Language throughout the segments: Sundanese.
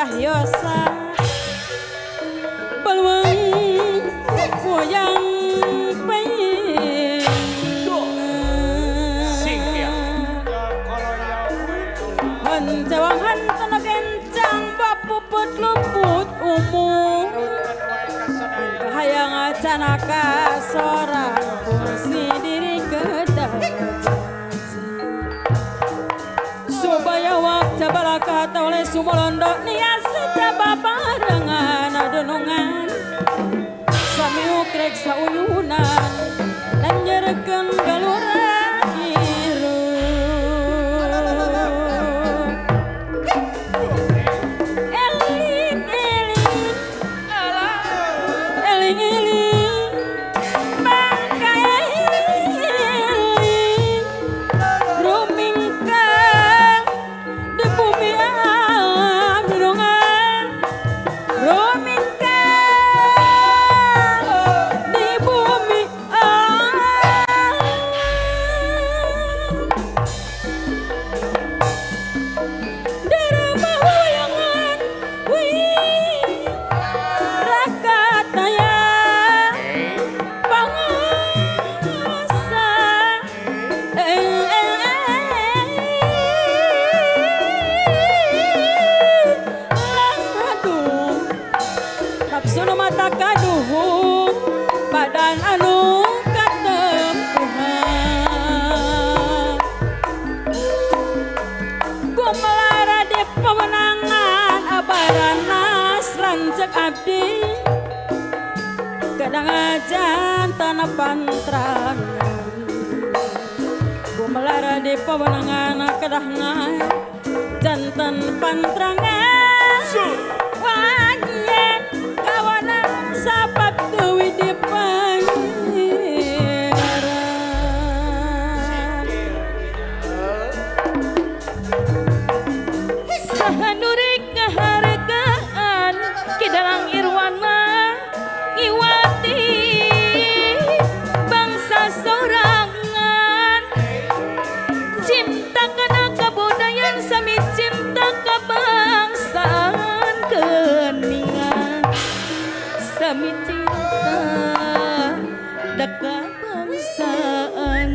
Rayosa Balwang Goyang Paing Hancawangan tanah kencang bapuput luput umum Hayang canaka sorang fungsi diri kedah Supaya waktu balakat oleh sumolondo nias secaba barengan adonongan Sami ukrek sauyunan dan nyereken galura Tanah pantrangan gumelara di pewenangan kedahngan jantan pantrangan wangian kawanan sapat dewi di pangeran sahanurik ngahargaan ki dalang Irwana ngiwati sorangan cinta kana kebudayaan sami cinta kebangsaan keningan sami cinta kebangsaan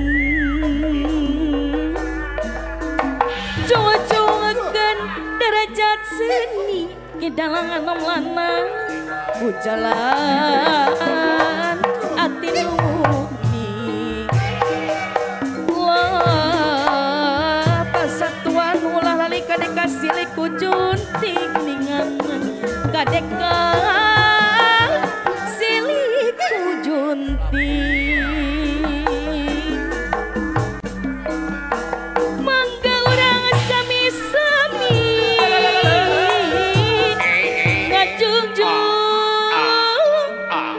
cung-cungeun derajat seni ki dalang anom lanang bujalan ati kadeka silik kujunting ningan kadeka silik kujunting mangga urang sami-sami ngajungjung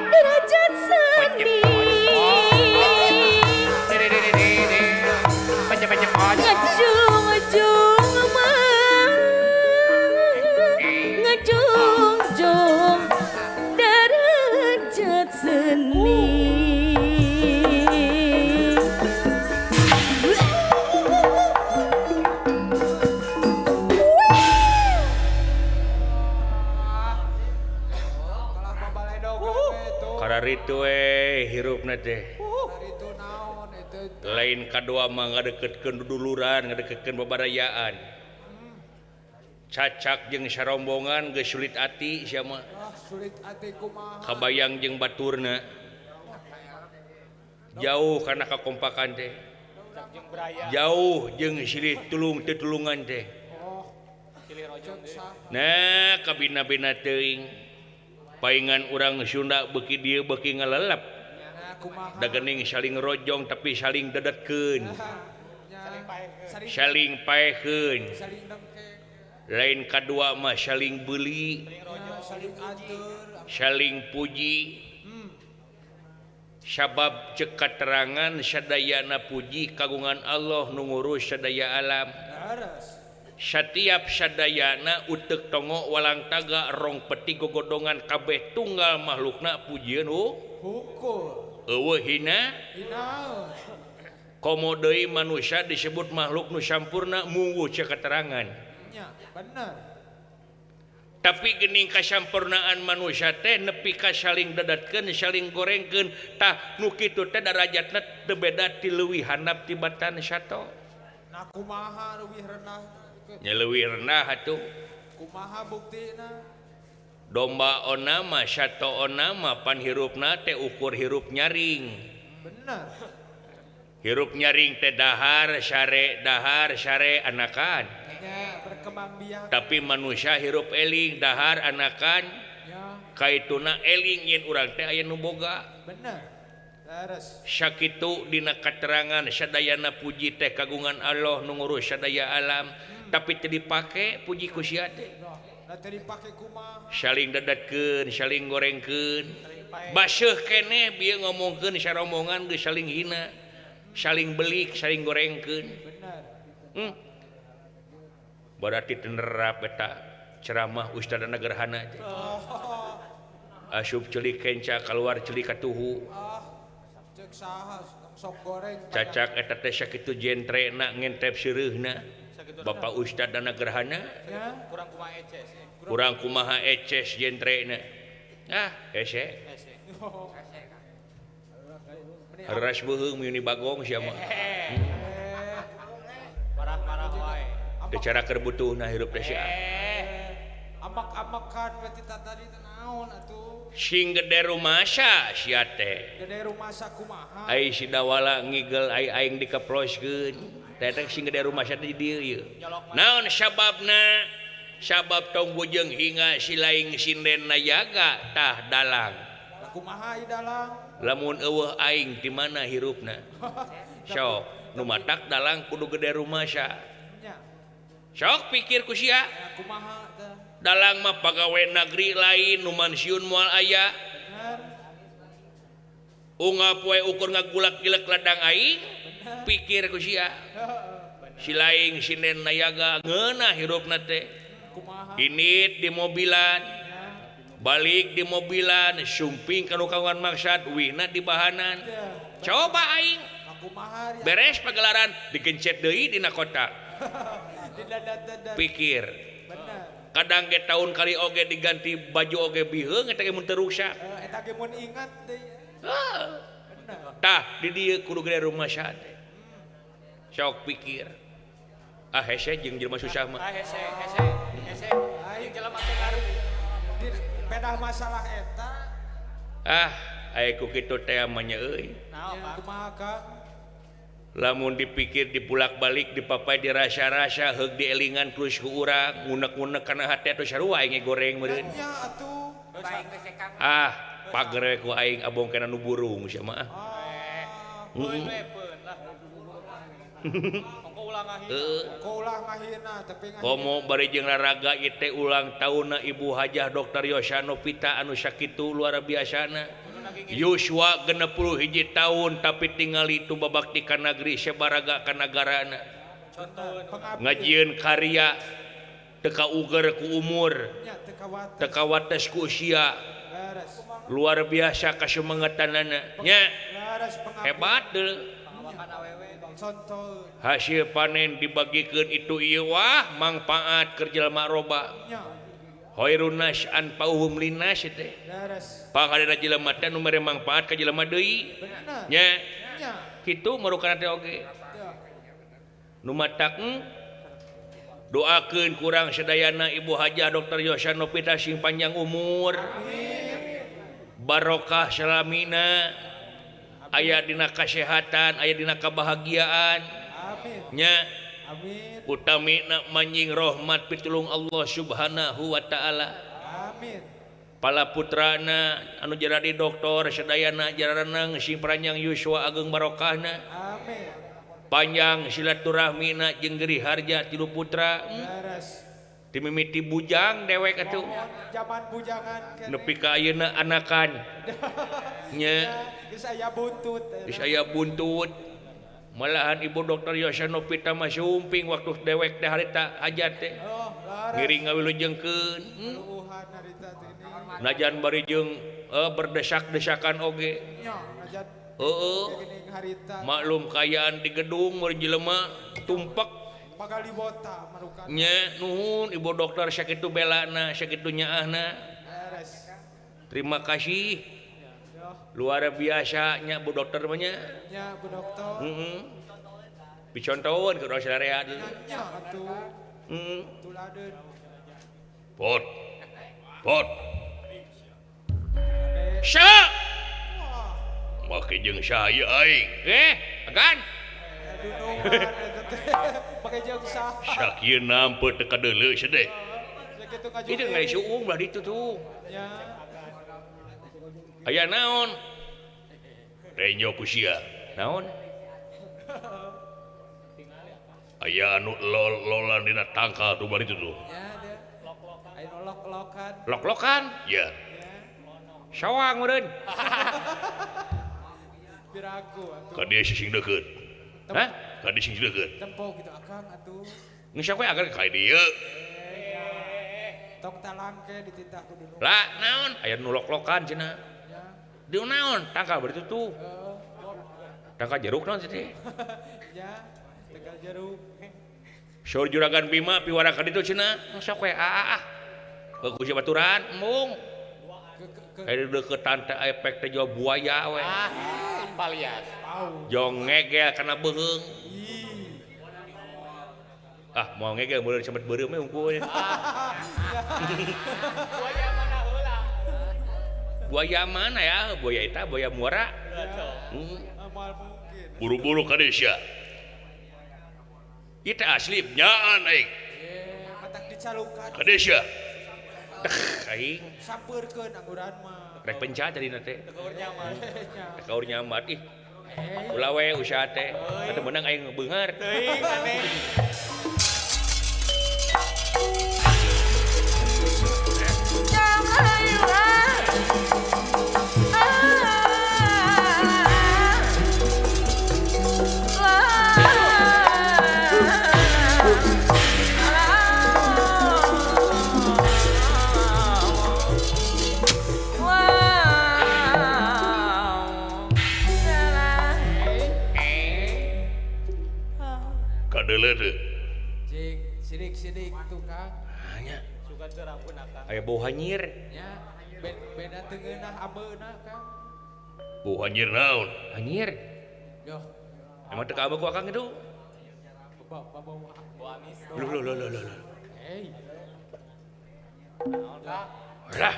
derajat seni ngajungjung ngajungjung derajat seni. Kararitu hirupna teh lain kadua mah ngadeketkeun duduluran ngadeketkeun babarayaan cacak jeung sarombongan geus sulit ati sia mah kabayang jeung baturna jauh kana kakompakan teh jauh jeung silih tulung teu tulungan teh nah kabina-bina teuing paingan urang Sunda beuki dieu beuki ngalelep da geuning saling rojong tapi saling dedetkeun saling paeheun lain kadua mah saling beuli saling puji sabab cek katerangan sadayana puji kagungan Allah nu ngurus sadaya alam setiap sadayana utek tongo walang taga rong peti gogodongan kabeh tunggal makhlukna pujieun hukum eueuh hina komo deui manusia disebut makhluk nu sampurna munggu cek katerangan. Bener. Tapi gening kasampurnaan manusia teh nepi ka saling dadatkeun saling gorengkeun tah nu kitu teh darajatna teu beda ti leuwih handap tibatan sato. Nah kumaha leuwih rendah? Nya leuwih rendah atuh. Kumaha buktina? Domba onama sato onama pan hirupna teh ukur hirup nyaring. Bener. Hirup nyaring teh dahar sare anakan. Ya, berkembang biak. Tapi manusia hirup eling dahar anakan ya. Kaituna eling yen urang teh aya nu boga. Bener. Leres. Sakitu dina katerangan sadayana puji teh kagungan Allah nu ngurus sadaya alam, tapi teu dipake puji ku sia teh. Nah, teu dipake kumaha? Saling dadatkeun, saling gorengkeun. Baseuh keneh bieu ngomongkeun saromongan geus saling hina, saling belik, saling gorengkeun. Bener. Berarti tenerap eta ceramah Ustadana Gerhana teh. Asup celik kenca keluar celik katuhu. Cek saha sok goreng. Cacak eta teh sakitu jentrena ngentep seureurna. Bapak Ustadana Gerhana kurang kumaha eces. Kurang kumaha eces jentrena. Ah, hese. Haras beuheung miuni bagong sia mah. Marah-marah wae. Cara keur butuhna hirup teh sia. Amak-amakan we ti tadi teh naon atuh. Sing gede rumasa sia teh. Gede rumasa kumaha? Ai si dawala ngigel ai aing dikeploskeun. Teh teh sing gede rumasa teh di dieu ieu. Naon sababna? Sabab tong bujeng hingga si laing sinden nayaga tah dalang. Kumaha ieu dalang? Lamun eueuh aing di mana hirupna? Sok nu matak dalang kudu gede rumasa. Sok pikir ku sia. Dalang mah pagawe negeri lain nu mansiun moal aya. Ungap we ukur ngagulak-gilek ladang aing, pikir ku sia. Si laing sinden nayaga ngeunah hirupna teh. Init di mobilan, balik di mobilan, sumping ka nu kagungan maksad, wihna di bahanan. Coba aing beres pagelaran digencet deui dina kota. Pikir. Kadang ge tahun kali oge diganti baju oge biheung eta ge mun teu rusak. Eta ge mun ingat deui. Tah di dieu kudu gede rumasa teh. Sok pikir. Ah hese jeung jelema susah mah. Ah hese hese hese jeung jelema teu ngaruh. Di pedah masalah eta. Ah aya ku kitu teh mah nya euy. Naon kumaha Kang? Lamun dipikir dipulak-balik dipapai dirasa-rasa heug dielingan terus ku urang ngunek-ngunek kana hate atuh sarua aing goreng meureun. Nya atuh. Ah, pagere ku aing abong kana nu burung sia mah. Heeh. Ongko ulah ngahina. Ongko ulah ngahina tapi ngahina. Komo bari jeung raraga ieu teh ulang taunna Ibu Hajah Dr. Yosa Novita anu sakitu luar biasana. Yuswa 61 tahun tapi tingali itu babakti ka nagri sebaraga ka nagarana. Ngajieun karya teu kauger ku umur, teu kawates ku usia. Luar biasa kasumangetanana nya. Hebat deuleu. Hasil panen dibagikeun itu ieu wah mangpaat keur jelema roba. Khairun nas anfa'uhum linnas teh. Panghadana jelema teh nu mere mangpaat ka jelema deui. Nya. Kitu marukana teh oge. Nu matak doakeun kurang sadayana Ibu Hajah Dr. Yosa Novita sing panjang umur. Barokah salamina. Aya dina kasehatan, aya dina kebahagiaan. Nya. Amin. Utamina manjing rahmat pitulung Allah Subhanahu wa taala. Amin. Pala putrana anu jadi doktor sadayana jaranang sing panjang yuswa ageng barokahna. Amin. Panjang silaturahmina jeung Geri Harja tilu putra. Leres. Timimiti bujang dewek atuh. Zaman bujangan keneh. Nepi ka ayeuna anakan. Nya. Geus aya buntut. Geus aya buntut. Malahan Ibu Dr. Yosa Novita mah sumping waktu dewek teh harita hajat teh. Oh, ngiring ngawilujengkeun. Najan bari jeung berdesak-desakan oge. Nya, najan. Heeh. Maklum kayaan di gedung mun jelema tumpak Pagaliwota marukan. Nya nuhun ibu dokter sakitu belana sakitu nyaahna. Beres. Terima kasih. Luar biasa nya bu dokter mah nya. Nya bu dokter. Heeh. Picontoeun ke urang sarerea. Nya atuh. Heeh. Tuladeun. Pot. Pot. Sa. Make jeung saya aing. Agan. Dunungan eta teh. Make jeung saha. Sakieu nampe teu kadeuleu sedeh. Sakitu ngajung. Itu ngai suung belah ditu tuh. Nya. Aya naon? Renyo ku sia. Naon? Aya anu lol-lolan dina tangkal tuh bari itu tuh. Nya dia. Aya lok-lokan. Lok-lokan? Ya. Sawang meureun. Piraku atuh. Ka dieu sing deukeut. Hah? Ka dieu sing deukeut. Tempo kitu akang atuh. Geus we agar ka dieu. Tong talangke dititah ku dunungan. Lah naon? Aya nu lok-lokan cenah. Di naon? Tangkal bari itu. Tangkal jeruk naon sih teh? Ya, tangkal jeruk. Saur juragan Bima piwara ka ditu cenah. Sok we ah. Ku si baturan embung. Aya deuketan teh efek teh jauh buaya we. Ah, palias. Jong ngegel kana beuheung. Ah, mau ngegel meureun sampe beureum we hungkul. Buaya mana heula? Buaya mana ya? Buaya eta buaya muara. Moal mungkin. Buru-buru ka dieu sia. Ieu teh asli nyaan aing. Matak dicalukan. Ka dieu sia. Aing sampeurkeun angguran mah. Rek penca tadina teh. Teu nyaman. Teu kaur nyaman ih. Ulah we usaha teh. Atuh meunang aing beunghar. Teuing aneh. Kadeuleu teu. Cing, sidik-sidik tukang. Nya. Sugan teu rampun akang. Aya bau hanyir. Nya, beda teu ngeunah abeuna Kang. Bau hanyir naon? Hanyir. Yoh. Emang teu kaabeu ku akang itu? Bau bau bau amis. Loh loh loh loh loh. Hei. Naon Kang? Lah.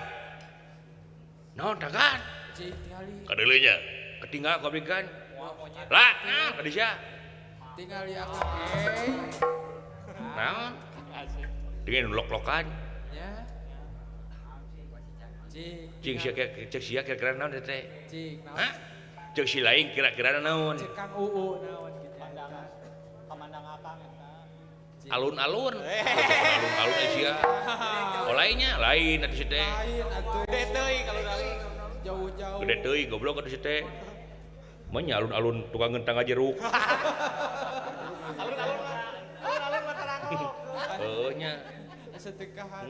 Naon tagan? Cing tingali. Kadeuleu nya. Ketinggal ku abdi kan. Lah, naon ka dieu sia? Tingali akang. Hei. Naon? Dengan lok-lokan. Ya. Cing. Cing sia cek sia kira-kira naon teh? Cing naon? Hah? Cek si lain kira-kira naon? Cek Kang Uu naon kitu. Pandangan. Pamandang akang eta. Alun-alun. Alun-alun sia. Oh lainnya, lain atuh si teh. Lain atuh. Gede teuing alun-alun. Jauh-jauh. Gede teuing goblok atuh si teh. Mah alun-alun tukang ngentang jeruk. Alun-alun alun-alun mah terang. Heuh nya. Sedekahan.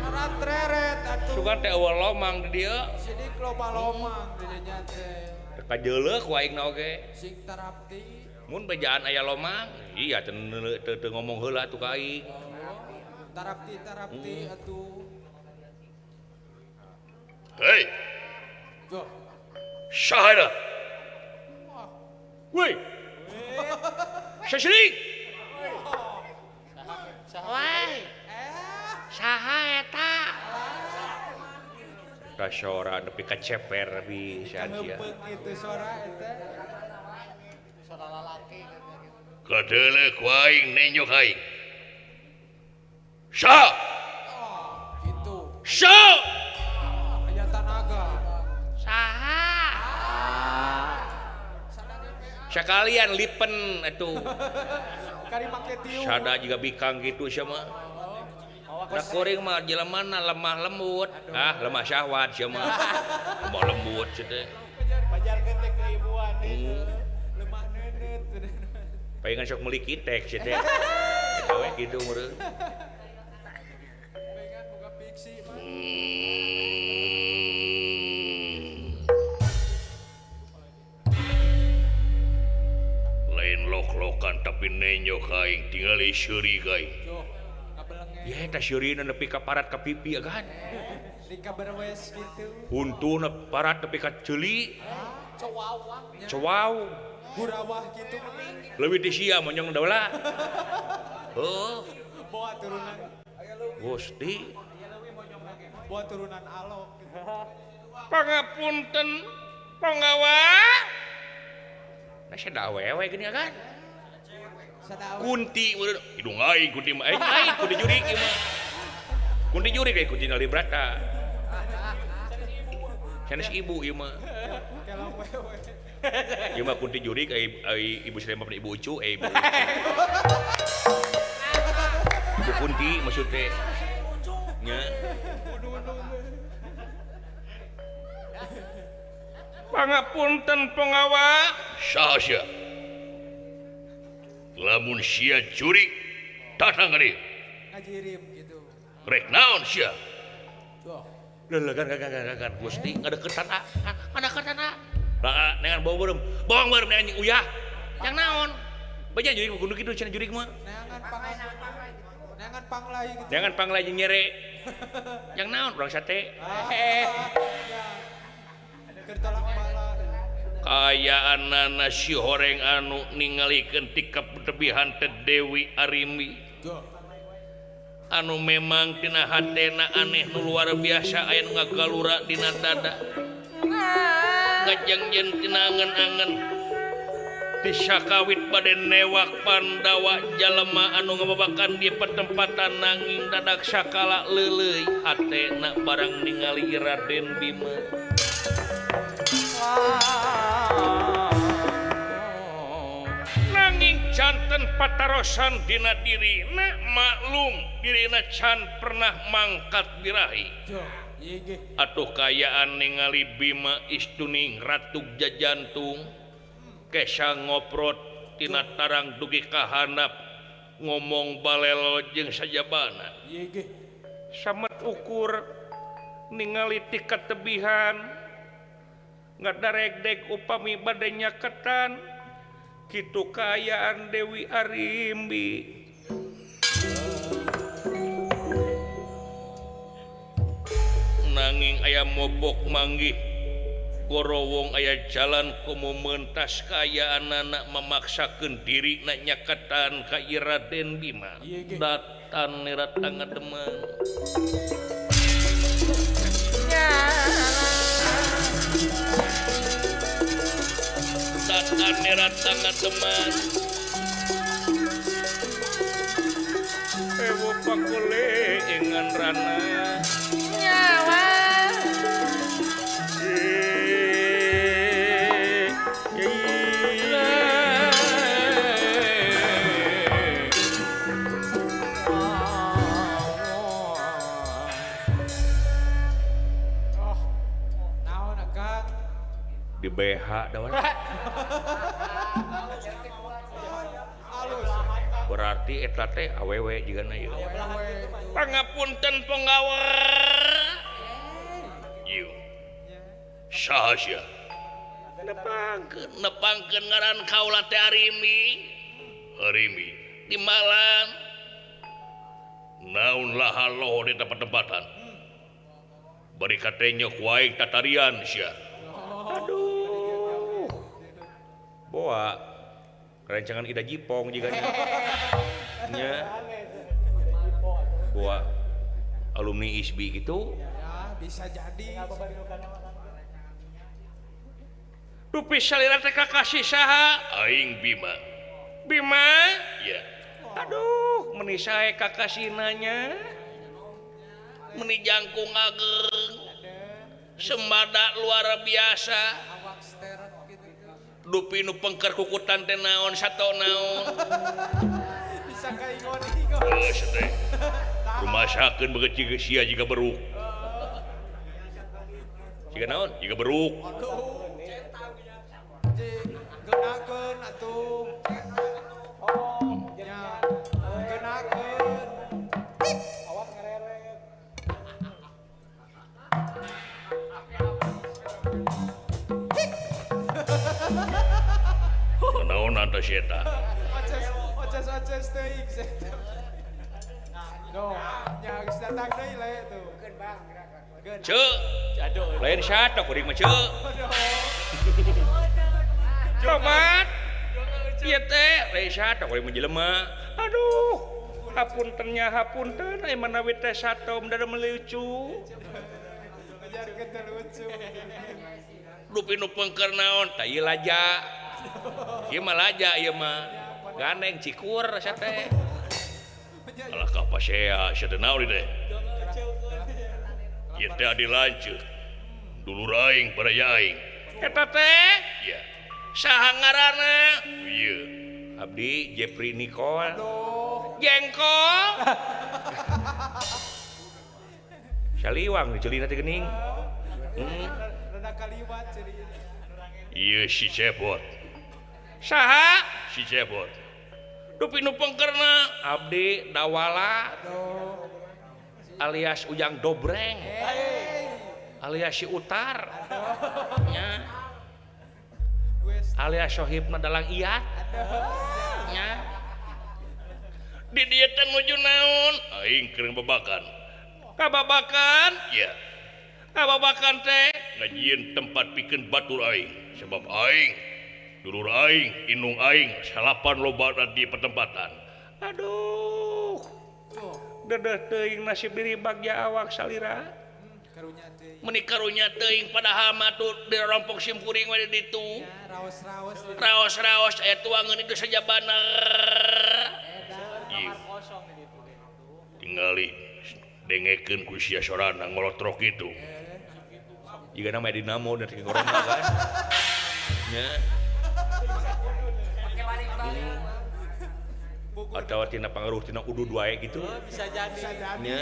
Rat-reret atuh. Sugan teh eueuh lomang di dieu. Sidik loba lomang di dieu nya teh. Kajeuleuh ku aing na oge. Sing tarapti. Mun bejaan aya lomang, iya teu teu ngomong heula atuh ka aing. Tarapti-tarapti atuh. Hei. Duh. Saha eta? Woi. Sasirik. Woi. Saha eta? Eta sora nepi ka ceper bisa sia. Heupeung kitu sora eta. Sora lalaki. Kadeuleu ku aing nenyok aing. Sa. Oh, kitu. Sa. Aya tanaga. Saha? Sekalian lipen atuh. Kari make tiung. Sada juga bikang gitu sia mah. Da kuring mah jelemana lemah lembut. Ah, lemah syahwat sia mah. Lemah lembut sia teh. Pajarkeun teh keibuan teh. Lemah neuneut. Palingan sok meuli kitek sia teh. Eta we kitu meureun. Palingan boga fiksi mah. Tapi nenyo kaing tingali seuri kaing. Ya eta seurina nepi ka parat ka pipi kan. Di kabarwes kitu. Huntuna parat nepi ka ceuli. Cowau. Gurawah kitu. Leuwih ti sia monyong daula. Heuh. Bawa turunan. Gusti. Bawa turunan alok. Pangapunten panggawa. Nah sada awewe gini kan. Kunti hidung aing kunti mah aing aing kunti jurik ieu mah. Kunti jurik kayak kunti nalibrata. Sanes ibu ieu mah. Ieu mah kunti jurik ai ibu Srema ibu Ucu ibu. Ibu kunti maksud teh. Nya. Pangapunten panggawa. Saha sia? Lamun sia jurik datang ka dieu. Ngajirim gitu. Rek naon sia? Leuh kan Gusti ngadeukeutan a. Ngadeukeutan a. Lah neangan bau beureum. Bawang beureum neangan uyah. Yang naon? Baja jurik kudu kitu cenah jurik mah. Neangan panglai. Neangan panglai gitu. Neangan panglai jeung nyere. Yang naon urang sate. Keur tolak bala. Kayaanana si horeng anu ningalikeun tikap tebihan teh Dewi Arimbi. Anu memang tina hatena aneh nu luar biasa aya nu ngagalura dina dada. Ngajengjen tina angen-angen. Ti sakawit bade newak Pandawa jalema anu ngababakan di pertempatan nanging dadak sakala leuleuy hatena barang ningali Raden Bima. Nanging janten patarosan dina dirina maklum dirina can pernah mangkat birahi. Atuh kayaan ningali Bima istuning ratug jajantung kesa ngoprot tina tarang dugi ka handap ngomong balelo jeung sajabana. Samet ukur ningali ti katebihan ngadaregdeg upami bade nyaketan kitu kaayaan Dewi Arimbi. Nanging aya mobok manggih gorowong aya jalan komo mentas kaayaanana memaksakeun diri na nyaketan ka Raden Bima. Datan ratang ngademang. Datan ratang ngademan. Ewo pakule ingan rana. Nyawa. Di BH dawan. Berarti eta teh awewe jigana ieu. Pangapunten panggawa. Ieu. Saha sia? Nepangkeun, nepangkeun ngaran kaula teh Arimbi. Arimbi di Malang. Naon laha loho di tempat-tempatan. Bari katenya ku aing tatarian sia. Aduh. Boa rancangan Ida Jipong jigana. Nya. Boa alumni ISBI gitu. Ya, bisa jadi. Dupi salira teh kakasih saha? Aing Bima. Bima? Ya. Aduh, meni sae kakasihna nya. Meni jangkung ageng. Semada luar biasa. Dupi nu pengker kukutan teh naon sato naon. Bisa kaingon-ingon. Geus teh. Rumasakeun beungeut jiga sia jiga beruk. Jiga naon? Jiga beruk. Geunakeun atuh. Oh, nya. Geunakeun. Awas ngereret. Naon anta si eta? Geus teuing sih. No, nya geus datang deui le tuh. Keun Bang, gerak. Ceu. Lain sato kuring mah ceu. Tobat. Ieu teh lain sato kuring mah jelema. Aduh. Hapunten nya hapunten aya manawi teh sato da melucu. Ngajarkeun teh lucu. Dupi nu pengker naon tah ieu laja. Ieu mah laja ieu mah. Gandeng cikur sia teh. Alah ka pasea sia teh naon teh. Ieu teh adi lanceuk. Dulur aing baraya aing. Eta teh? Ieu. Saha ngaranna? Ieu. Abdi Jepri Nicole. Jengkol. Saliwang diceulina teh geuning. Rada kaliwat ceulina. Ieu si Cepot. Saha? Si Cepot. Dupi nu pengkerna abdi Dawala alias Ujang Dobreng alias si Utar nya alias Sohibna Dalang Iyat nya. Di dieu teh nuju naon? Aing keur babakan. Kababakan? Iya. Kababakan teh ngajieun tempat pikeun batur aing sebab aing dulur aing, indung aing salapan loba di pertempatan. Aduh. Dedeh teuing nasib diri bagja awak salira. Karunya teuing. Meuni karunya teuing padahal mah tuh dirompok sim kuring we di ditu. Raos-raos. Raos-raos aya tuangeun itu sajabana. Kamar kosong di ditu deh. Tingali dengekeun ku sia sorana ngolotrok kitu. Jiga nama dinamo dari corona kan. Nya. Atau tina pangaruh tina udud wae gitu. Bisa jadi. Nya.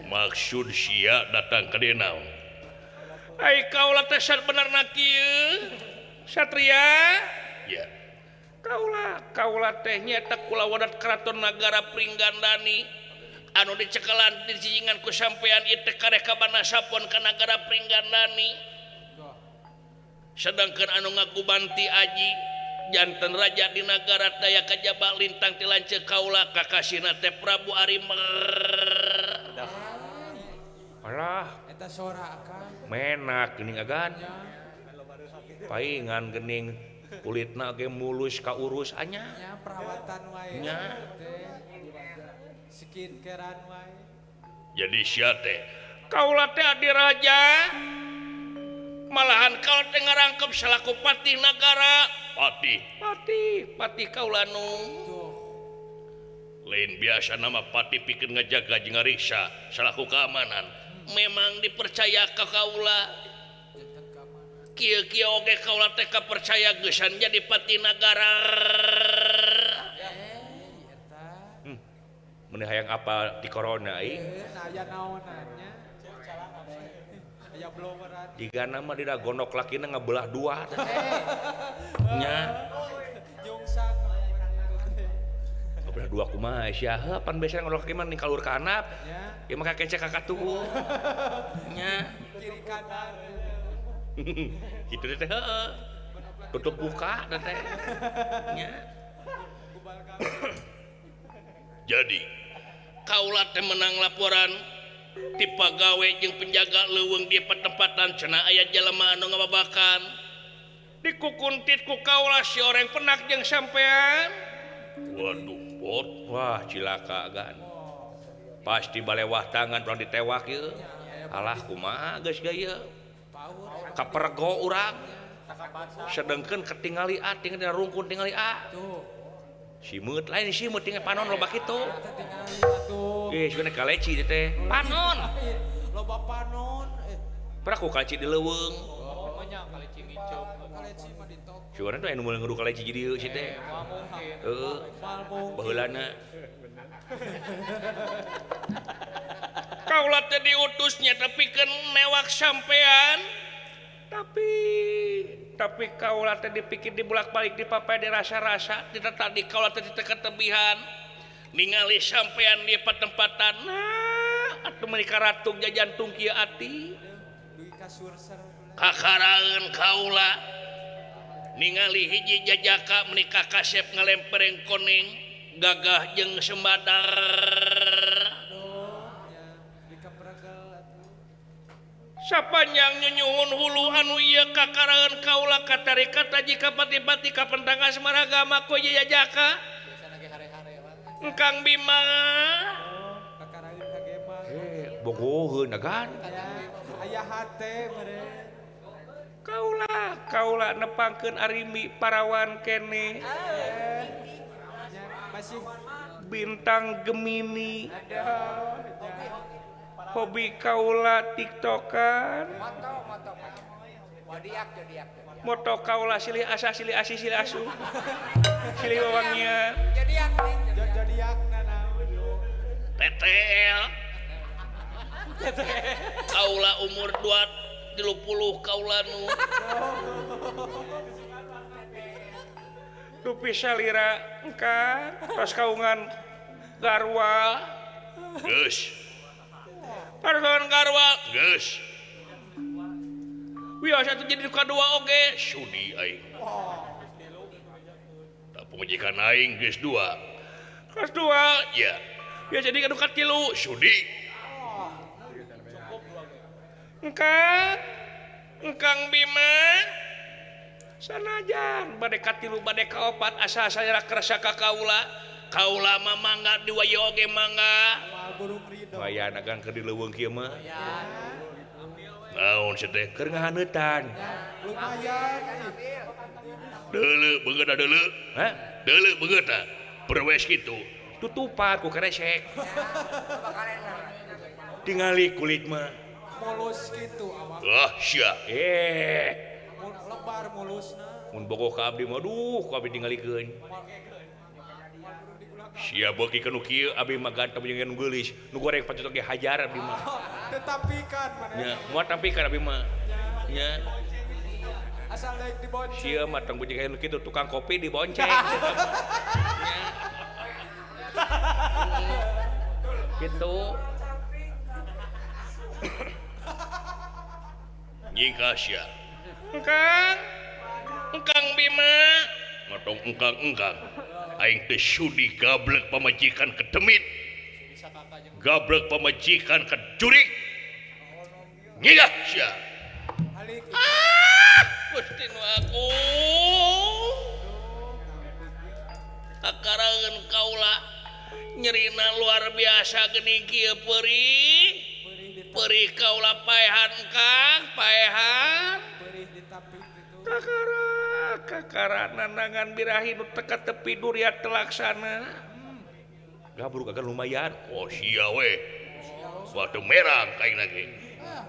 Maksud sia datang ka dieu naon? Ai kaula teh benerna kieu. Satria? Ya. Kaula, kaula teh nyaeta kula wadat keraton nagara Pringgandani anu dicekelan dijijingan ku sampean ieu teh kareh kabana sapon ka nagara Pringgandani. Sedangkan anu ngagubanti aji janten raja di nagara daya kajaba lintang ti lanceuk kaula kakasihna teh Prabu Arimer. Alah, eta sora akang. Menak geuning agan. Paingan geuning kulitna ge mulus kaurus anya. Nya perawatan wae. Nya. Skincarean wae. Jadi sia teh kaula teh adi raja. Malahan kaula teh ngarangkep salaku patih nagara. Patih, patih, patih kaula nu. Lain biasa nama patih pikeun ngajaga jeung ngariksa salaku keamanan. Memang dipercaya ka kaula. Kieu-kieu oge kaula teh kapercaya geusan jadi patih nagara. Mun hayang apa di corona ieu? Aya naonannya. Aya bloweran. Jiga nama dida gondok lakina ngabelah dua teh. Nya. Nyungsak. Ngabelah dua kumaha sia? Heuh pan biasa gondok laki mah ning kalur ka handap. Ieu mah kakecek ka katuhu. Nya. Kiri kanan. Kitu teh heueuh. Tutup buka teh. Nya. Jadi kaula teh menang laporan ti pagawe jeung penjaga leuweung di pertempatan cenah aya jelema anu ngababakan. Dikukuntit ku kaula si oreng penak jeung sampean. Waduh, bot. Wah, cilaka gan. Pasti balewah tangan urang ditewak ieu. Alah kumaha geus gaya. Kapergo urang. Sedengkeun ketingali a tinggal dina rungkun tingali a. Simeut lain simeut tinggal panon loba kitu. Eh, sigana kaleci teh. Panon. Loba panon. Pernah ku kaleci di leuweung. Oh, nya kaleci ngicup. Kaleci mah di toko. Sigana teh anu meuleuh ngadu kaleci di dieu si teh. Heeh. Baheulana. Kaula teh diutusnya tapi keun newak sampean. Tapi kaula teh dipikir dibulak-balik dipapai dirasa-rasa tidak tadi kaula teh ketebihan ningali sampean di patempatan nah atuh meuni karatung jajantung kieu ati kakaraeun kaula Ningali hiji jajaka menikah kasep ngalempereng koneng gagah jeung sembadar. Sapanjang nyunyuhun hulu anu ieu kakaraeun kaula katarik taji ka pati-pati ka pentang asmara agama ku jajaka. Engkang Bima. Kakaraeun ka gema. Bogoheun agan. Aya hate meureun. Kaula kaula nepangkeun arimi parawan kene. Masih bintang Gemini. Hobi kaula tiktokan. Moto kaula silih asa silih asih silih asuh. Silih wawangian. TTL. Kaula umur 230 kaula nu. Dupi salira engkang tos kaungan garwa. Geus. Parkawan garwa geus. Wios atuh jadi kadua oge sudi aing. Tak pamajikan aing geus dua. Geus dua ya. Ya jadi kadu katilu sudi. Engkang engkang Bima sanajan bade katilu bade kaopat asa saya kerasa ka kaula. Kaula mah mangga diwayo oge mangga. Wayana kan keur di leuweung kieu mah. Naon sia teh keur ngahaneutan. Lumayan. Deuleu beungeut deuleu. Hah? Deuleu beungeut tah. Perwes kitu. Tutupan ku keresek. Tingali kulit mah. Mulus kitu awak. Ah sia. Lebar mulusna. Mun bogoh ka abdi mah duh ku abdi tingalikeun. Sia beuki ka nu kieu abdi mah ganteng jeung nu geulis. Nu goreng patut oge hajar abdi mah. Tetapikan maneh. Nya, moal tampikan abdi mah. Nya. Asal daek dibonceng. Sia mah tong jeung nu kitu tukang kopi dibonceng. Nya. Kitu. Nyingkah sia. Engkang. Engkang Bima. Ngatong engkang-engkang. Aing teh sudi gablek pamajikan kedemit. Gablek pamajikan kejurik. Nyingkah sia. Ah, Gusti nu agung. Kakaraeun kaula nyerina luar biasa geuning kieu peurih. Perih kaula paehan kang, paehan. Perih ditapik kitu. Kakara, kakara nanangan birahi nu teka tepi duriat telaksana. Gabruk agan lumayan. Oh sia we. Batu merang kaing lagi.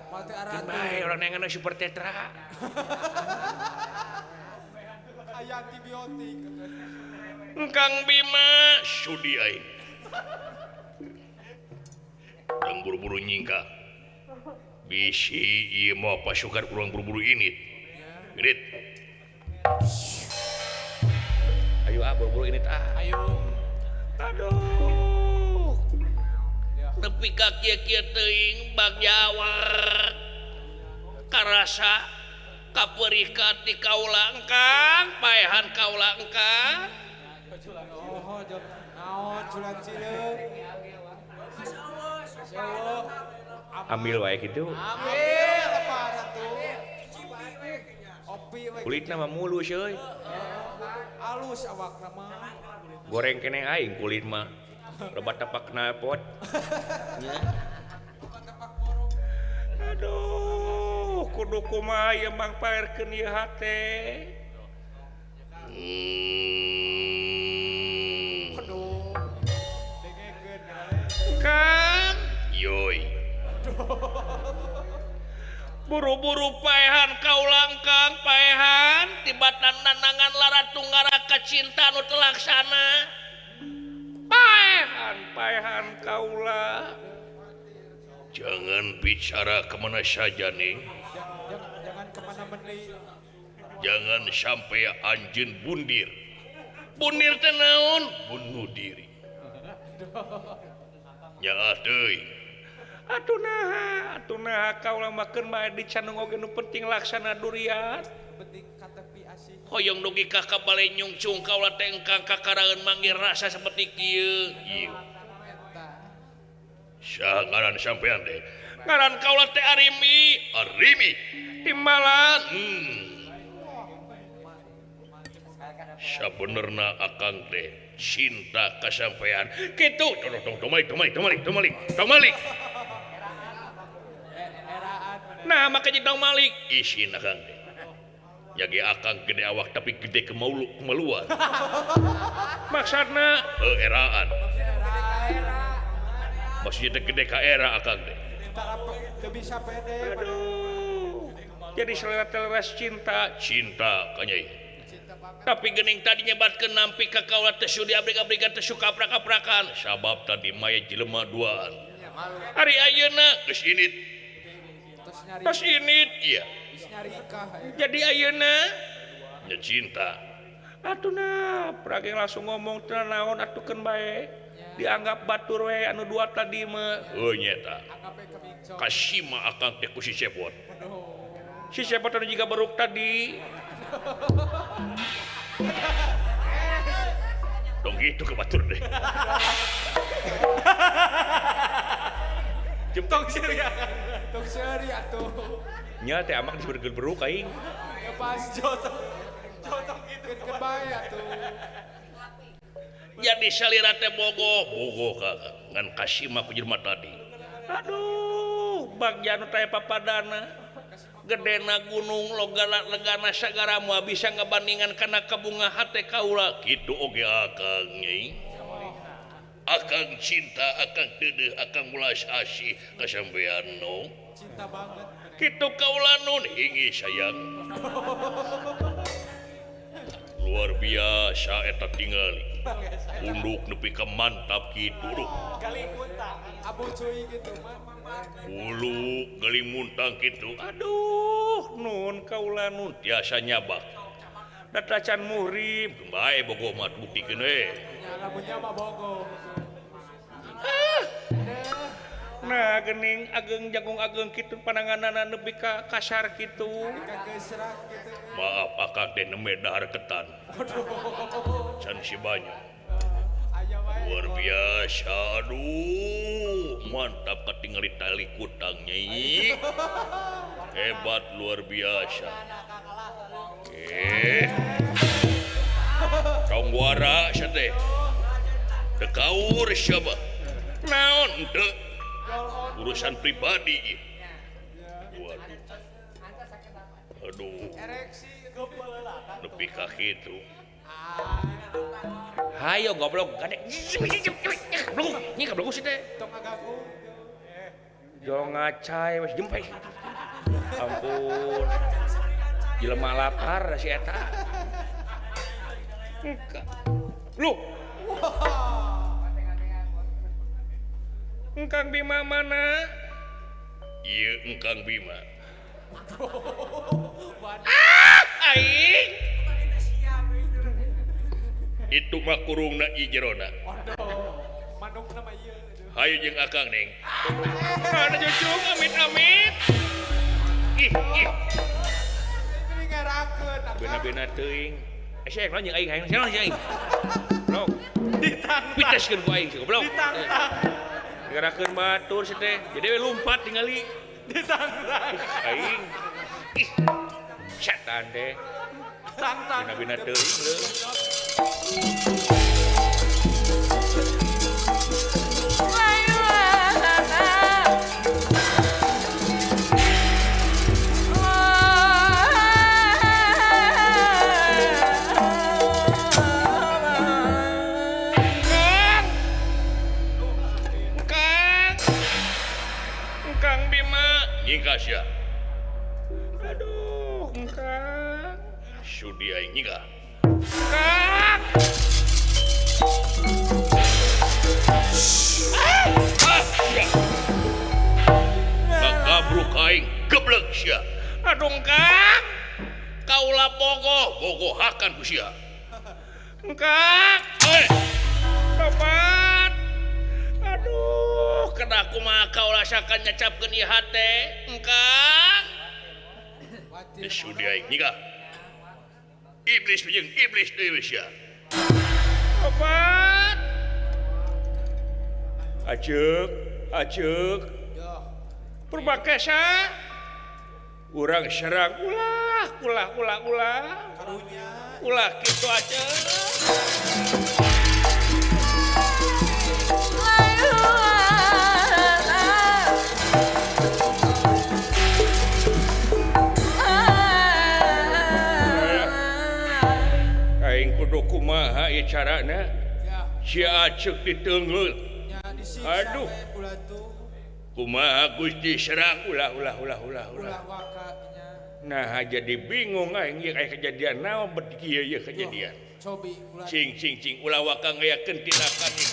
Mati aratu. Bae urang neangan super tetra. Aya antibiotik. Engkang Bima sudi aing. Urang buru-buru nyingkah. Bisi ieu mah pasukan urang buru-buru init. Init. Ayo ah buru-buru init ah. Ayo. Aduh. Nepi ka kieu-kieu teuing bagjawar. Karasa kapeurikat di kaula engkang, paehan kaula engkang. Oh, naon culan cileung. Ambil wae kitu. Ambil lebar atuh. Opi we. Kulitna mah mulus euy. Alus awakna mah. Goreng keneh aing kulit mah. Loba tapak knalpot. Nya. Aduh, kudu kumaha ieu mang paerkeun ieu hate. Aduh. Dengekeun Kang. Yoi. Buru-buru paehan kaula engkang paehan tibatan nanangan lara tunggara kacinta nu telaksana. Paehan paehan kaula. Jangan bicara kemana saja nih. Jangan kemana meni. Jangan sampai anjeun bundir. Bundir teh naon? Bunuh diri. Nyaah deui. Atuh naha kaula makeun bae dicandung oge nu penting laksana duriat. Penting katepi asih. Hoyong dugi ka ka bale nyungcung kaula teh engkang kakaraeun manggih rasa seperti kieu. Ieu. Saha ngaran sampean teh? Ngaran kaula teh Arimi. Arimi. Timbalan. Sabenerna akang teh cinta ka sampean. Kitu. Tong tong malik tong malik tong malik tong malik. Tong malik. Nah, maka jadi tong malik isin akang teh. Jage akang gede awak tapi gede kemaluan. Maksudna eraan. Maksudnya teh gede ka era akang teh. Teu bisa pede. Aduh. Jadi selera teleras cinta, cinta ka Nyai. Tapi geuning tadi nyebatkeun nampi ka kaula teh sudi abrik-abrikan teh suka aprak-aprakan. Sabab tadi maya jelema duaan. Ari ayeuna geus init. Tos init ieu. Jadi ayeuna nya cinta. Atuh nah, prage langsung ngomong teu naon atuh keun bae. Dianggap batur we anu dua tadi mah. Heuh nya eta. Kasima akang teh ku si Cepot. Si Cepot anu jiga beruk tadi. Dong gitu ke batur deh. Tong seuri. Tong seuri atuh. Nya teh amak disebut beruk aing. Ya pas jotong. Jotong gitu keun bae atuh. Jadi salira teh bogoh, bogoh ka ngan kasima ku jelema tadi. Aduh, bagja nu teh papadana. Gedena gunung logana legana sagara moal bisa ngabandingan kana kabunga hate kaula. Kitu oge akang nyai. Akang cinta, akang deudeuh, akang mulas asih ka sampean no. Cinta banget. Kitu kaula nun hingi sayang. Luar biasa eta tingali. Unduk nepi ka mantap kitu duh. Abu cuy gitu. Ulu galimuntang kitu. Aduh, nun kaula nun tiasa nyabak. Da tacan muhrim, bae bogoh mah buktikeun we. Nya lamunnya mah bogoh. Ah. Nah, geuning ageng jagung ageng kitu pananganana nepi ka kasar kitu. Maaf akang teh nembe dahar ketan. Can si banyak. Luar biasa, aduh, mantap katingali tali kutang nyai. Hebat luar biasa. Tong wara sia teh. Teu kaur sia mah. Naon teu? Urusan pribadi. Waduh. Aduh. Nepi ka kitu. Hayo goblok gade. Goblok, nyi goblok sih teh. Tong agaku. Jo ngacai wes jempe. Ampun. Jelema lapar si eta. Lu. Engkang Bima mana? Ieu Engkang Bima. Ah, aing. Itu mah kurungna ieu jerona. Manukna mah ieu. Hayu jeung akang neng. Mana cucung amit-amit. Ih, ih. Bena-bena teuing. Sia yang jeung aing, hayang sia jeung aing. Goblok. Ditantang. Piteskeun ku aing si goblok. Ditantang. Ngerakeun batur si teh. Jadi we lumpat tingali. Ditantang. Aing. Ih. Setan teh. Tantang. Bena-bena teuing leuh. Nyingkah sia. Aduh, engkang. Sudi aing nyingkah. Kang. Ah, sia. Kakabruk aing geblek sia. Aduh, engkang. Kaula bogoh, bogohakan ku sia. Engkang. Eh. Tobat. Aduh, kena kumaha kaula sakan nyacapkeun ieu hate, engkang. Sudi aing nyingkah. Iblis jeung iblis deui sia. Obat. Aceuk, aceuk. Purbakesa. Urang serang ulah, ulah, ulah, ulah. Karunya. Ulah kitu aceuk. Aing kudu kumaha ieu carana? Si Aceuk diteungeul. Aduh. Kumaha Gusti serang ulah ulah ulah ulah ulah. Nah jadi bingung aing ieu aya kejadian naon bet kieu ieu kejadian. Cing cing cing ulah waka ngayakeun tindakan ieu.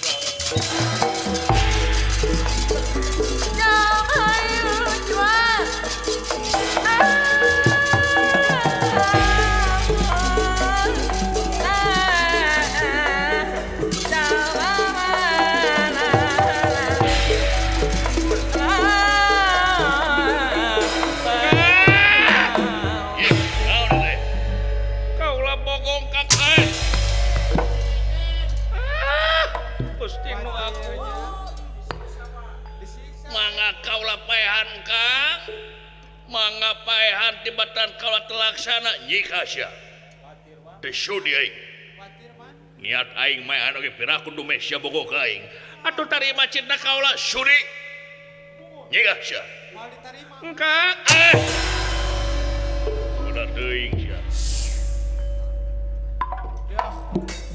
Mangga paehan tibatan kaula telaksana nyika sia. Teu sudi aing. Niat aing maehan oge piraku dumeh sia bogoh ka aing. Atuh tarima cinta kaula sudi. Nyika sia. Engkang eh. Udah teuing sia.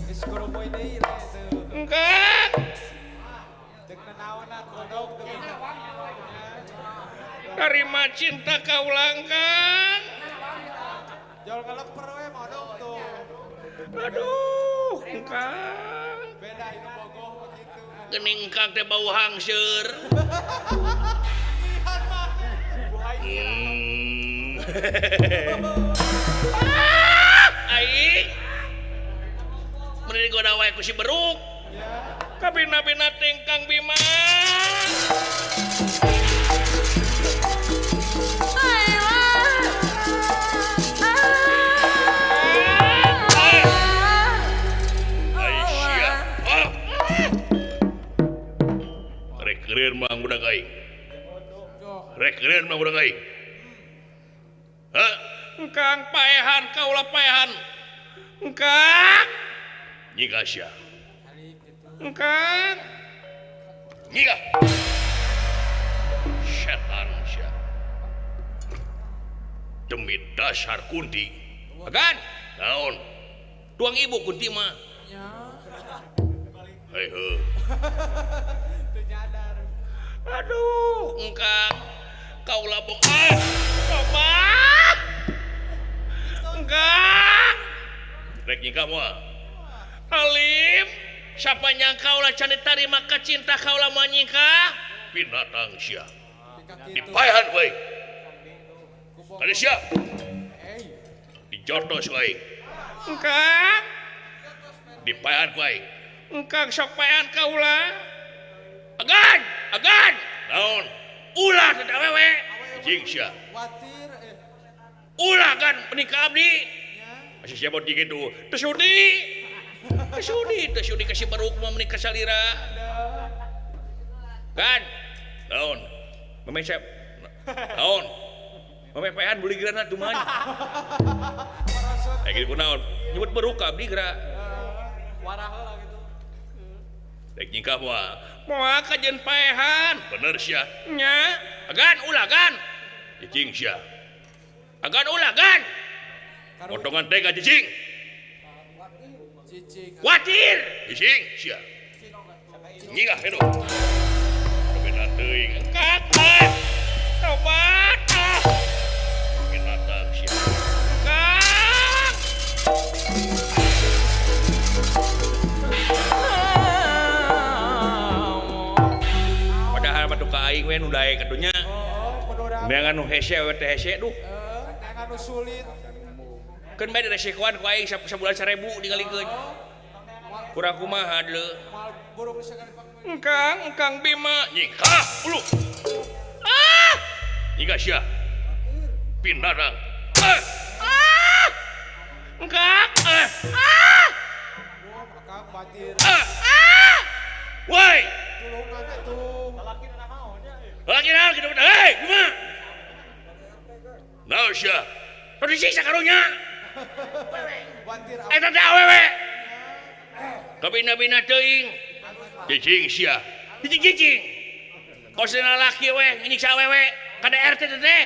Geus koroboy deui teu. Engkang. Deuk naonna kodok teu. Tarima cinta kaula Kang. Jol ngeleper we modong tuh. Aduh, Kang. Beda inu bogoh begitu. Geuning Kang teh bau hangseur. Ihan mah. Aing. Mun digoda wae ku si beruk. Kabina-bina ting Kang Bima. Rekreun mah budak aing. Rekreun mah budak aing. Hah? Engkang paehan kaula paehan. Engkang. Nyika sia. Engkang. Nyika. Setan sia. Demi dasar Kunti. Agan. Naon? Tuang ibu Kunti mah. Hei heuh. Aduh, engkang kaula boga. Tobat. Engkang. Rek nyingkah moal. Alim, siapa nyangka kaula can ditarima ka cinta kaula moal nyingkah? Binatang sia. Dipaehan bae. Kali sia. Dijotos bae. Engkang. Dipaehan bae. Engkang sok paehan kaula. Agan, agan. Naon? Ulah teh awewe. Jing sia. Watir Ulah kan menikah abdi. Masih siapa di gitu. Teu sudi. Teu sudi, teu sudi ka si beruk mah menikah salira. Kan? Naon? Meme siap. Naon? Meme paehan beli gerana tuman. Eh kitu kunaon? Nyebut beruk ka abdi geura. Warah heula gitu. Rek nyingkah moal. Moal kajeun paehan. Bener sia. Nya. Agan ulah gan. Cicing sia. Agan ulah gan. Potongan teh ka cicing. Cicing. Kuatir. Cicing sia. Nyingkah hidup. Beda teuing. Engkak. Tobat. Binatang sia. Kang. Padahal mah ka aing we nu daek atuh nya. Neangan nu hese we teh hese duh. Neangan nu sulit. Keun bae diresikoan ku aing sabulan 1000 digalikeun. Kurang kumaha deuleu. Engkang, Engkang Bima nyingkah ulu. Ah! Nyingkah sia. Binatang. Ah! Ah! Engkak. Ah. Akang batir. Ah. Woi. Tulungan atuh. Lalaki na naon nya. Lalaki naon kitu? Hei, kumaha? Naon sia? Tong disiksa karunya. Batir. Eta teh awewe. Kabina-bina teuing. Cicing sia. Cicing-cicing. Kosna lalaki we nyiksa awewe. KDRT teh.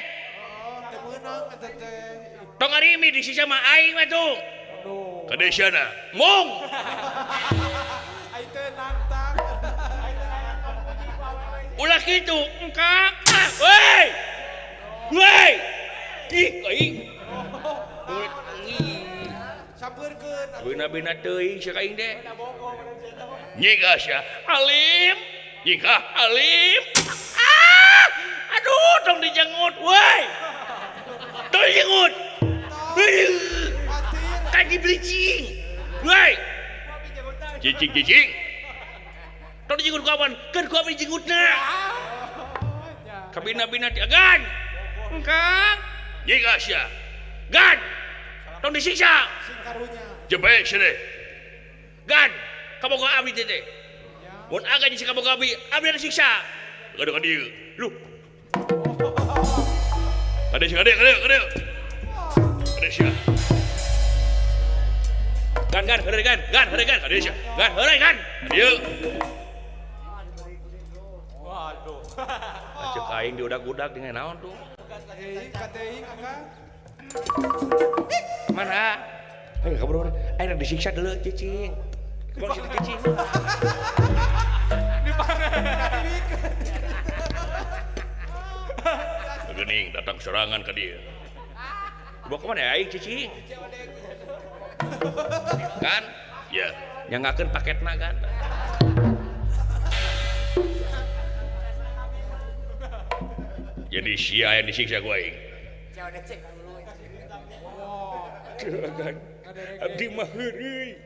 Oh, teu meunang eta teh. Tong arimi disiksa mah aing we tuh. Aduh. Kadesiana. Mung. Aing teh nantang. Ulah kitu, engkak. Ah, woi. Woi. Ih, aing. Sampeurkeun. Bina-bina teuing sia ka aing teh. Nyika sia. Alim. Nyika alim. Ah! Aduh, tong dijengut, woi. Tong dijengut. Batir. Kaki bleaching. Woi. Cicing-cicing. Tong dijenggut ku awan, keun ku abdi jenggutna. Kabina-bina teh agan. Engkang. Nyika sia. Gan. Tong disiksa. Sing karunya. Jebek sia teh. Gan. Kaboga abdi teh teh. Mun agan jeung kaboga abdi, abdi disiksa. Gaduh ka dieu. Lu. Kade sia, kade, kade, kade. Kade sia. Gan, gan, heureuy gan, gan, heureuy gan, kade sia. Gan, heureuy gan. Dieu. Waduh. Acek aing diudag-udag dengan naon tuh. Teuing ka teuing akang. Mana? Ayo kabur. Aing disiksa dulu cicing. Kumaha sih cicing? Geuning datang serangan ka dieu. Bawa kemana ya aing cicing? Kan? Ya, nyangakeun paketna kan. Jadi sia yang disiksa ku aing. Juragan, abdi mah heureuy.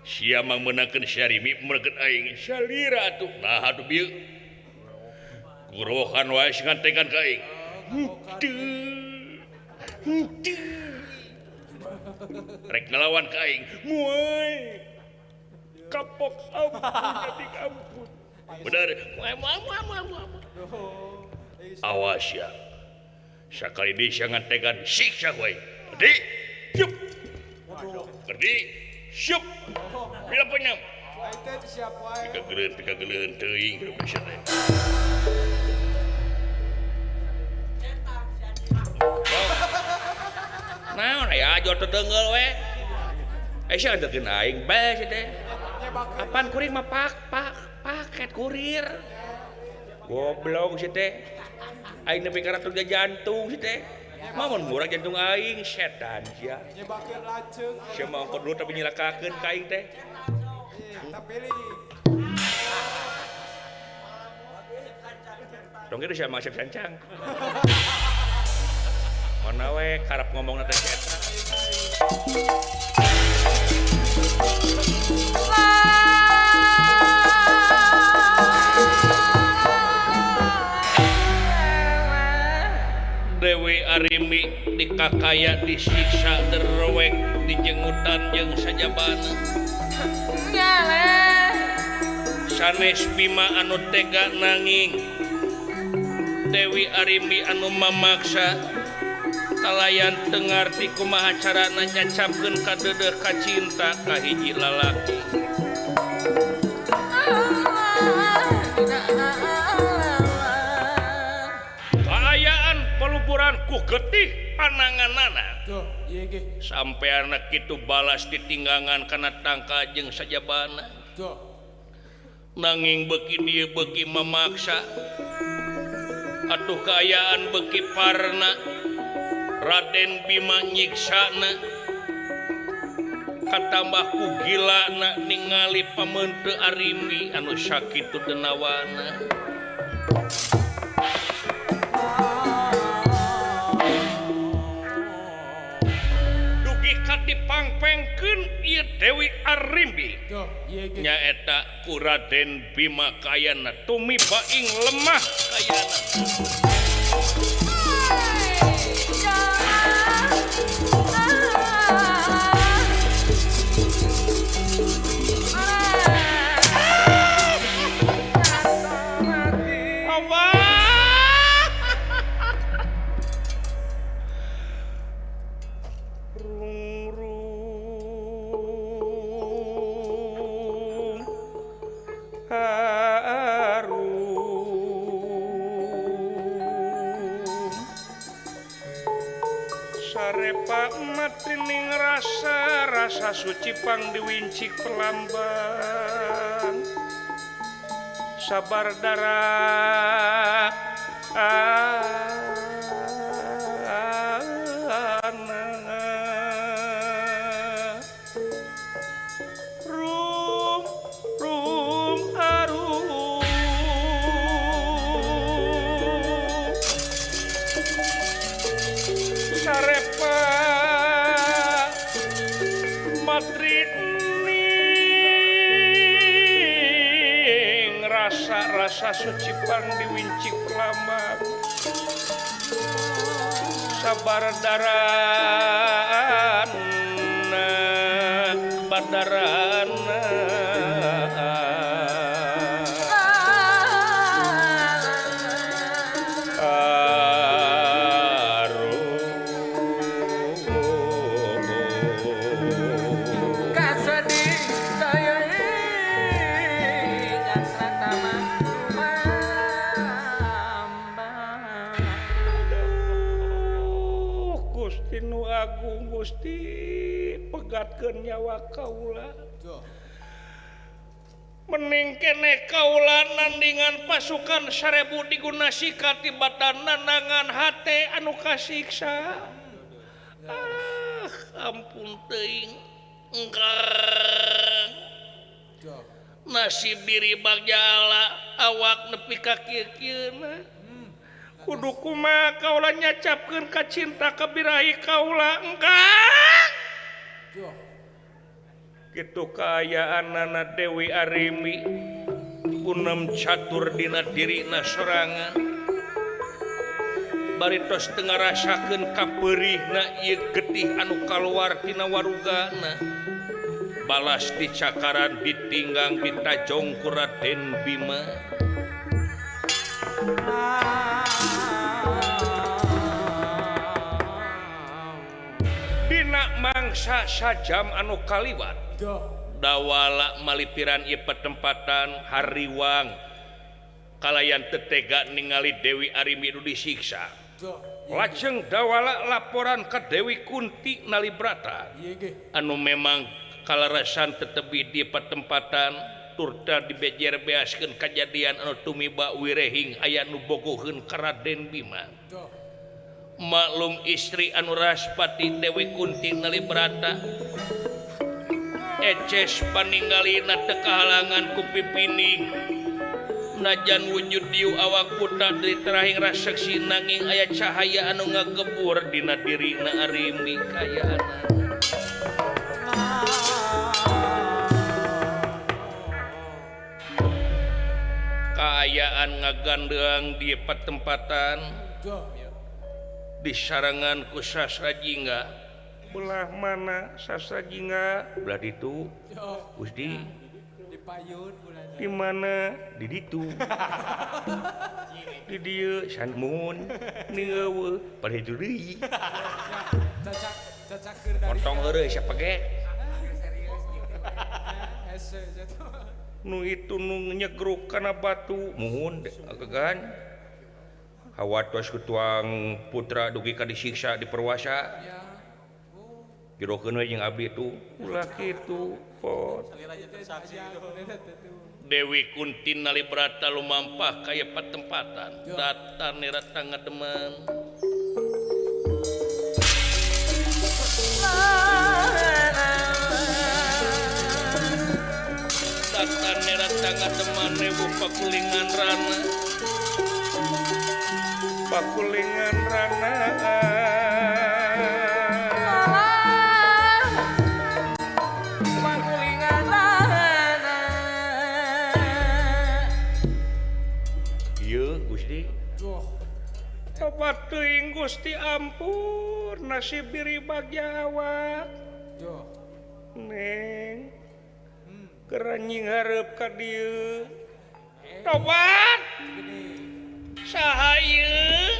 Sia mah meunangkeun Syarimi, meunangkeun aing. Salira atuh. Nah atuh bieu. Gorowokan wae sing ngantekan ka aing. Henteu. Henteu. Rek ngelawan ka aing. Moal. Kapok ampun adik ampun. Bener. Moal moal moal moal moal. Awas ya. Sakali deui sia ngantekan siksa ku aing. Gede. Siup. Gede. Siup. Bila penyam. Aing teh siap wae. Pika geuleun teuing hirup sia teh. Naon aya ajo teteunggeul we. Eh sia ngantekeun aing bae sia teh. Apaan kuring mah pak pak paket kurir. Goblok sia teh. Aing nepi ka ratus jantung sia teh. Mah mun murah jantung aing setan sia. Nyebakeun lanceuk. Sia mah ongkot dulu tapi nyilakakeun ka aing teh. Tapili. Dong kitu sia mah asep sancang. Mana we karep ngomongna teh si eta. Dewi Arimbi dikakaya disiksa derwek dijengutan jeung sajabana. Sanes Bima anu tega nanging Dewi Arimbi anu mamaksa kalayan teu ngarti kumaha carana nyacapkeun kadeudeuh kacinta ka hiji lalaki. Kaayaan peluburan ku getih pananganana. Sampai anak kitu balas ditinggangan kana tangka jeung sajabana. Nanging beuki dieu beuki memaksa. Atuh kaayaan beuki parna. Raden Bima nyiksana. Katambah ku gilana ningali pameunte Arimbi anu sakitu denawana. Dugi ka dipangpengkeun ieu Dewi Arimbi. Nyaeta ku Raden Bima kayana tumiba ing lemah kayana. Sarepa matining rasa rasa suci pang diwincik pelambang sabar darah rum rum arum sarepa matrining rasa-rasa suci pang diwincik pelambang sabar darana badarana Agung Gusti pegatkeun nyawa kaula mening keneh kaula nandingan pasukan 1000 digunasi katibatan nanangan hate anu kasiksa. Ah ampun teuing engkang nasib diri bagja ala awak nepi ka kieu-kieuna kudu kumaha kaula nyacapkeun ka cinta ka birahi kaula engkang. Kitu kaayaanana Dewi Arimi unem catur dina dirina sorangan bari tos teu ngarasakeun kapeurihna ieu getih anu kaluar tina warugana balas dicakaran ditinggang ditajong ku Raden Bima. Dina mangsa sajam anu kaliwat dawala malipiran ieu petempatan hariwang kalayan tetega ningali Dewi Arimi nu disiksa. Lajeng dawala laporan ka Dewi Kunti Nalibrata anu memang kalarasan tetebi di petempatan turta dibejer beaskeun kajadian anu tumiba wirehing aya nu bogoheun ka Raden Bima. Maklum istri anu Raspati Dewi Kunti Nalibrata eces paninggalina teu kahalangan ku pipining najan wujud dieu awak buta diterahing raseksi nanging aya cahaya anu ngagebur dina dirina Arimi kayaanana. Kaayaan ngagandeang di patempatan disarangan ku Sastra Jingga. Belah mana Sastra Jingga? Belah ditu. Gusti. Di mana? Di ditu. Di dieu sanmun neueuh pada itu deui. Potong heureuy siapa ge? Nu itu nu nyegruk kana batu muhun agegan. Hawatos ketuang putra dugi ka disiksa diperwasa. Jerokeun we jeung abdi tu ulah kitu pot. Dewi Kunti Nalibrata lumampah ka ieu patempatan data nirata ngademen. Data nirata ngademan rebu pakulingan rana. Pakulingan rana. Pakulingan rana. Ieu Gusti. Tobat teuing Gusti ampun nasib diri bagja awak. Neng. Keranying hareup ka dieu. Tobat. Saha ieu?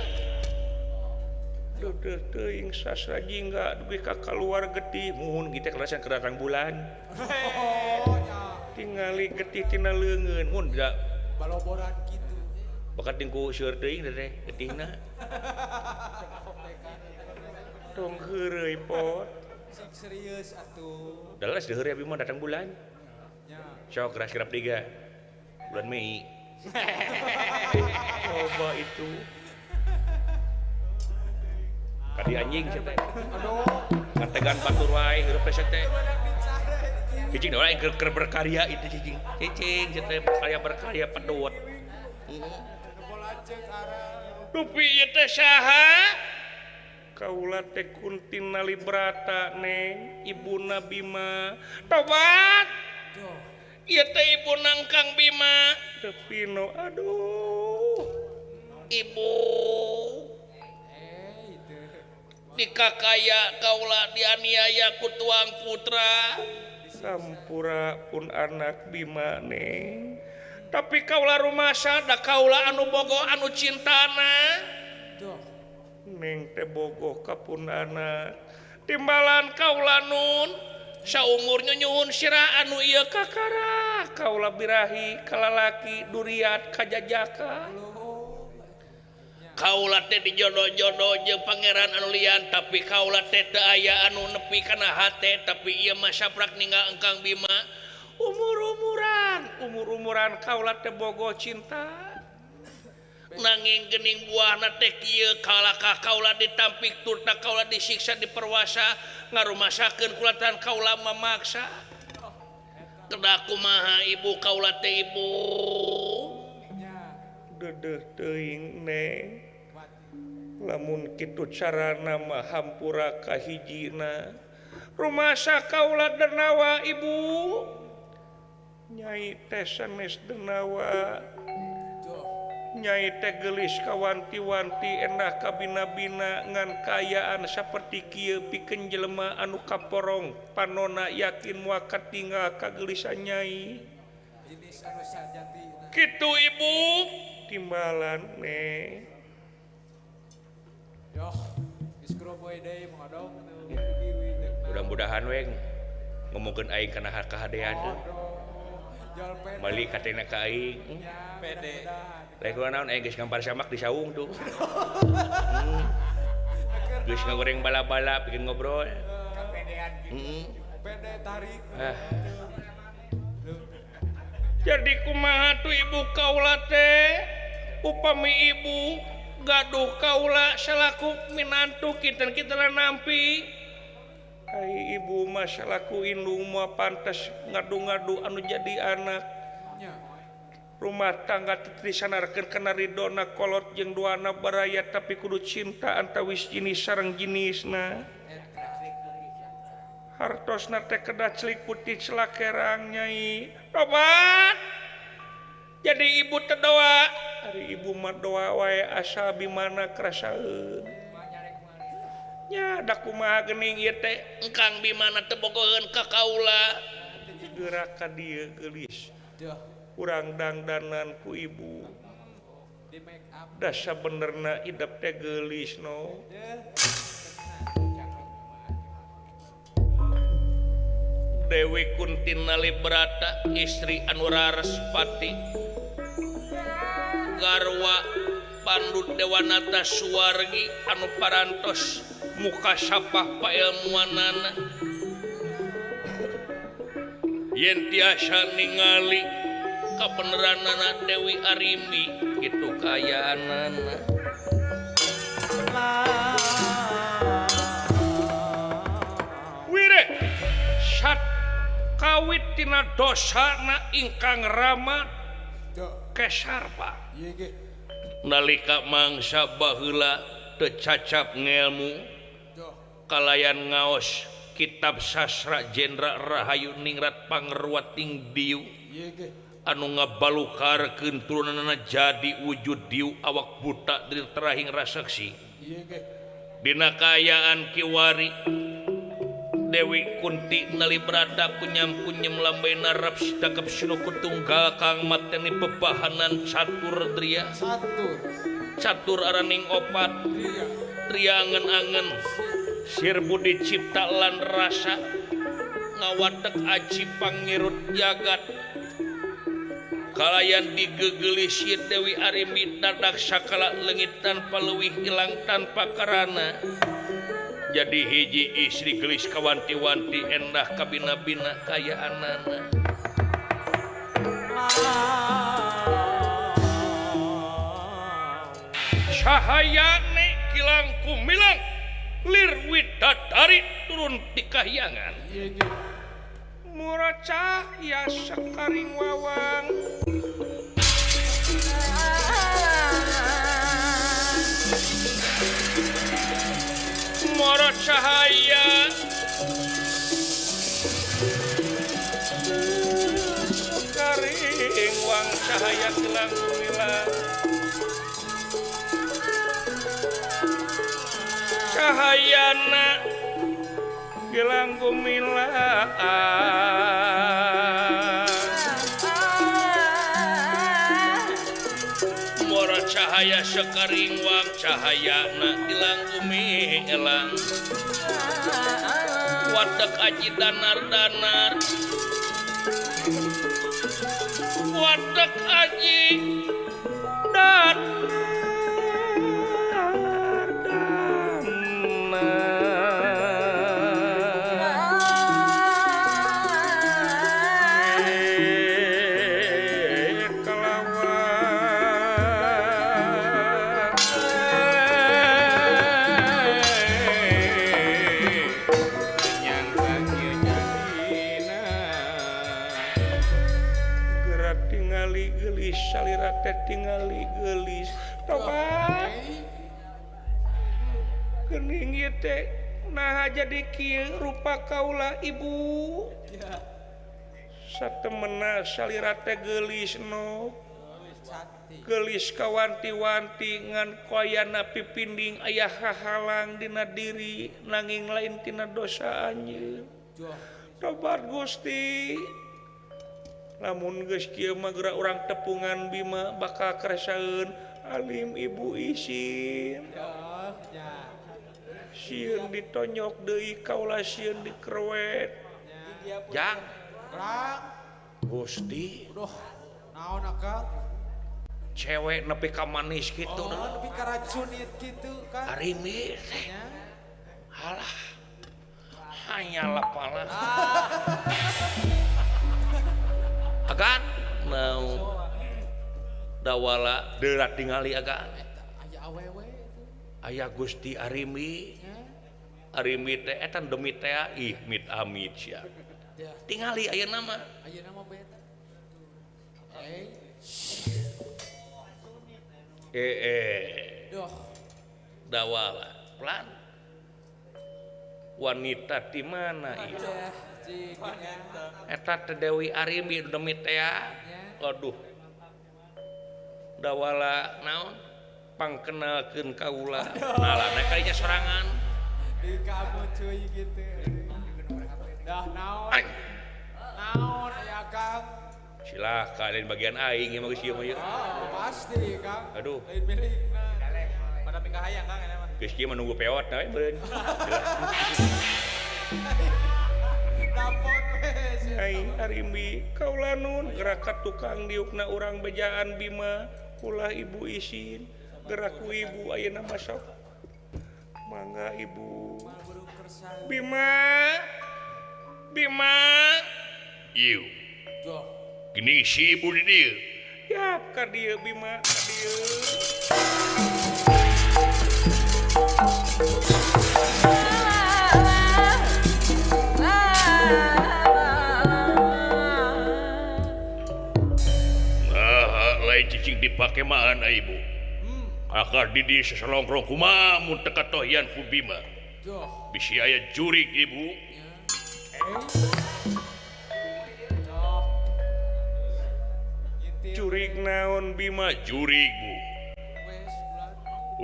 Deudeuh teuing Sastra Jingga dugi ka kaluar getih muhun kitu kalasan kedatang bulan. Tingali getih tina leungeun mun da baloboran kitu. Bakat dingku seueur teuing teh getihna. Tong heureuy pot. Sing serius atuh. Dalas deheureuy abi mah datang bulan. Nya. Sok keras kerap 3. Bulan Mei. Coba itu. Kadi anjing sia teh. Aduh. Ngategan batur wae hirup teh sia teh. Menang dicare. Cicing da urang keur berkarya itu cicing. Cicing sia teh berkarya pedot. Bola ceuk arah. Dupi ieu teh saha? Kaula teh Kunti Nalibrata neng, ibuna Bima. Tobat. Duh. Ieu teh ibuna Kang Bima. Tepino aduh. Ibu Itu. Dikakaya kaula dianiaya ku tuang putra. Sampura pun anak Bima neng. Tapi kaula rumasa da kaula anu bogo anu cintana. Duh. Neng teh bogoh ka pun anak. Timbalan kaula nun saumur nyunyuhun sirah anu ieu kakara. Kaula birahi kalalaki duriat kajajaka. Kaula teh dijodoh-jodoh jeung pangeran anu lian tapi kaula teh teu aya anu nepi kana hate tapi ieu mah saprak ninggal Engkang Bima. Umur-umuran kaula teh bogoh cinta. Nanging geuning buahna teh kieu kalakah kaula ditampik turta kaula disiksa diperwasa ngarumasakeun kulatan kaula memaksa. Kedah kumaha ibu kaula teh ibu? Nya. Dedeuh teuing neng. Lamun kitu carana mah hampura kahijina. Rumasa kaula denawa ibu. Nyai teh sanes denawa. Duh. Nyai teh geulis kawanti-wanti endah kabina-bina ngan kaayaan saperti kieu pikeun jelema anu kaporong panona yakin moal katinggal kageulisan nyai. Jenis anu sajatina. Kitu ibu timbalan neng. Yoh, geus groboy deui mengodong. Mudah-mudahan weng ngomongkeun aing kana kahadean. Balik katena ka aing. Pede. Lain kula naon aing geus ngampar samak di saung tuh. Geus ngagoreng bala-bala bikin ngobrol. Kapedean gitu. Pede tarik. Jadi kumaha tuh ibu kaula teh? Upami ibu gaduh kaula salaku minantu kinten-kinten nampi. Ai ibu mah salaku indung mah pantes ngadu-ngadu anu jadi anak. Rumah tangga teh disanarkeun kana ridona kolot jeung duana baraya tapi kudu cinta antawis jenis sareng jenisna. Hartosna teh kedah celik putih celakerang nyai. Tobat. Jadi ibu teh doa. Ari ibu mah doa wae asa bimana kerasaeun. Nya da kumaha geuning ieu teh Engkang Bimana teu bogoheun ka kaula. Geura ka dieu geulis. Urang dangdanan ku ibu. Da sabenerna idep teh geulis no. Dewi Kunti Nalibrata istri anu Raraspati garwa Pandu Dewanata Suwargi anu parantos muka sapah pailmuanana yen tiasa ningali kabeneranana Dewi Arimbi kitu kaayaanana. Wire sat kawit tina dosana ingkang rama Kesarpa nalika mangsa baheula teu cacap ngelmu kalayan ngaos kitab sastra Jendra Rahayu Ningrat Pangerwating Diu anu ngabalukarkeun turunanana jadi wujud diu awak buta diri terahing raseksi dina kaayaan kiwari Dewi Kunti Nalibrata kunyam-kunyam lambai narap sidakep sinuku tunggal kang mateni bebahanan catur dria catur araning opat tria angen-angen sir budi cipta lan rasa ngawatek aji pangirut jagat kalayan digegelis Dewi Arimbi dadak sakala leungit tanpa leuwih ilang tanpa karana Jadi hiji istri gelis kawanti-wanti endah kabina-bina kayaanana. Cahayane kilang kumilang lir widadari turun di kahyangan. Murah cahya sekaring wawang. Murah cahaya sekaring wang cahaya kilang kumilang. Cahayana gelang gumilang mora cahaya sekaring wang cahayana gelang gumilang watek aji danar-danar watek aji danar. Tingali gelis tobat geuning ieu teh naha jadi kieu rupa kaula ibu satemena salira teh geulis no geulis kawanti-wanti ngan koyana pipinding aya hahalang dina diri nanging lain tina dosa anjeun tobat Gusti. Lamun geus kieu mah geura urang tepungan Bima bakal keresaeun alim ibu isin. Sieun ditonyok deui kaula sieun dikrewet. Jang. Gusti. Duh, naon akang? Cewek nepi ka manis kitu. Oh, nepi ka racunit kitu kan. Arimi teh. Halah. Hanyalah palah. Agan mau dawala derat tingali agan aya Gusti Arimi Arimi teh eta demi teh ih mit amit sia tingali aya nama dawala pelan wanita di mana ieu eta teh Dewi Arimi demi teh aduh dawala naon pangkenalkeun kaula nalana kalinya sorangan di kamu cuy gitu dah naon naon aya Kang silahkan lain bagian aing ieu mah geus ieu mah ieu pasti Kang aduh lain milikna pada mikahayang Kang eta mah geus kieu mah nunggu peot we meureun Aing Arimbi kaula nun gerak ka tukang diukna urang bejaan Bima ulah ibu isin gerak ku ibu ayeuna masuk mangga ibu Bima Bima ieu geuning si ibu di dieu yap ka dieu Bima ka dieu. Cicing dipake mahan ibu akar di dieu sasalongkrong kumaha mun teu katohian ku Bima bisi aya jurig ibu jurig naon Bima jurig bu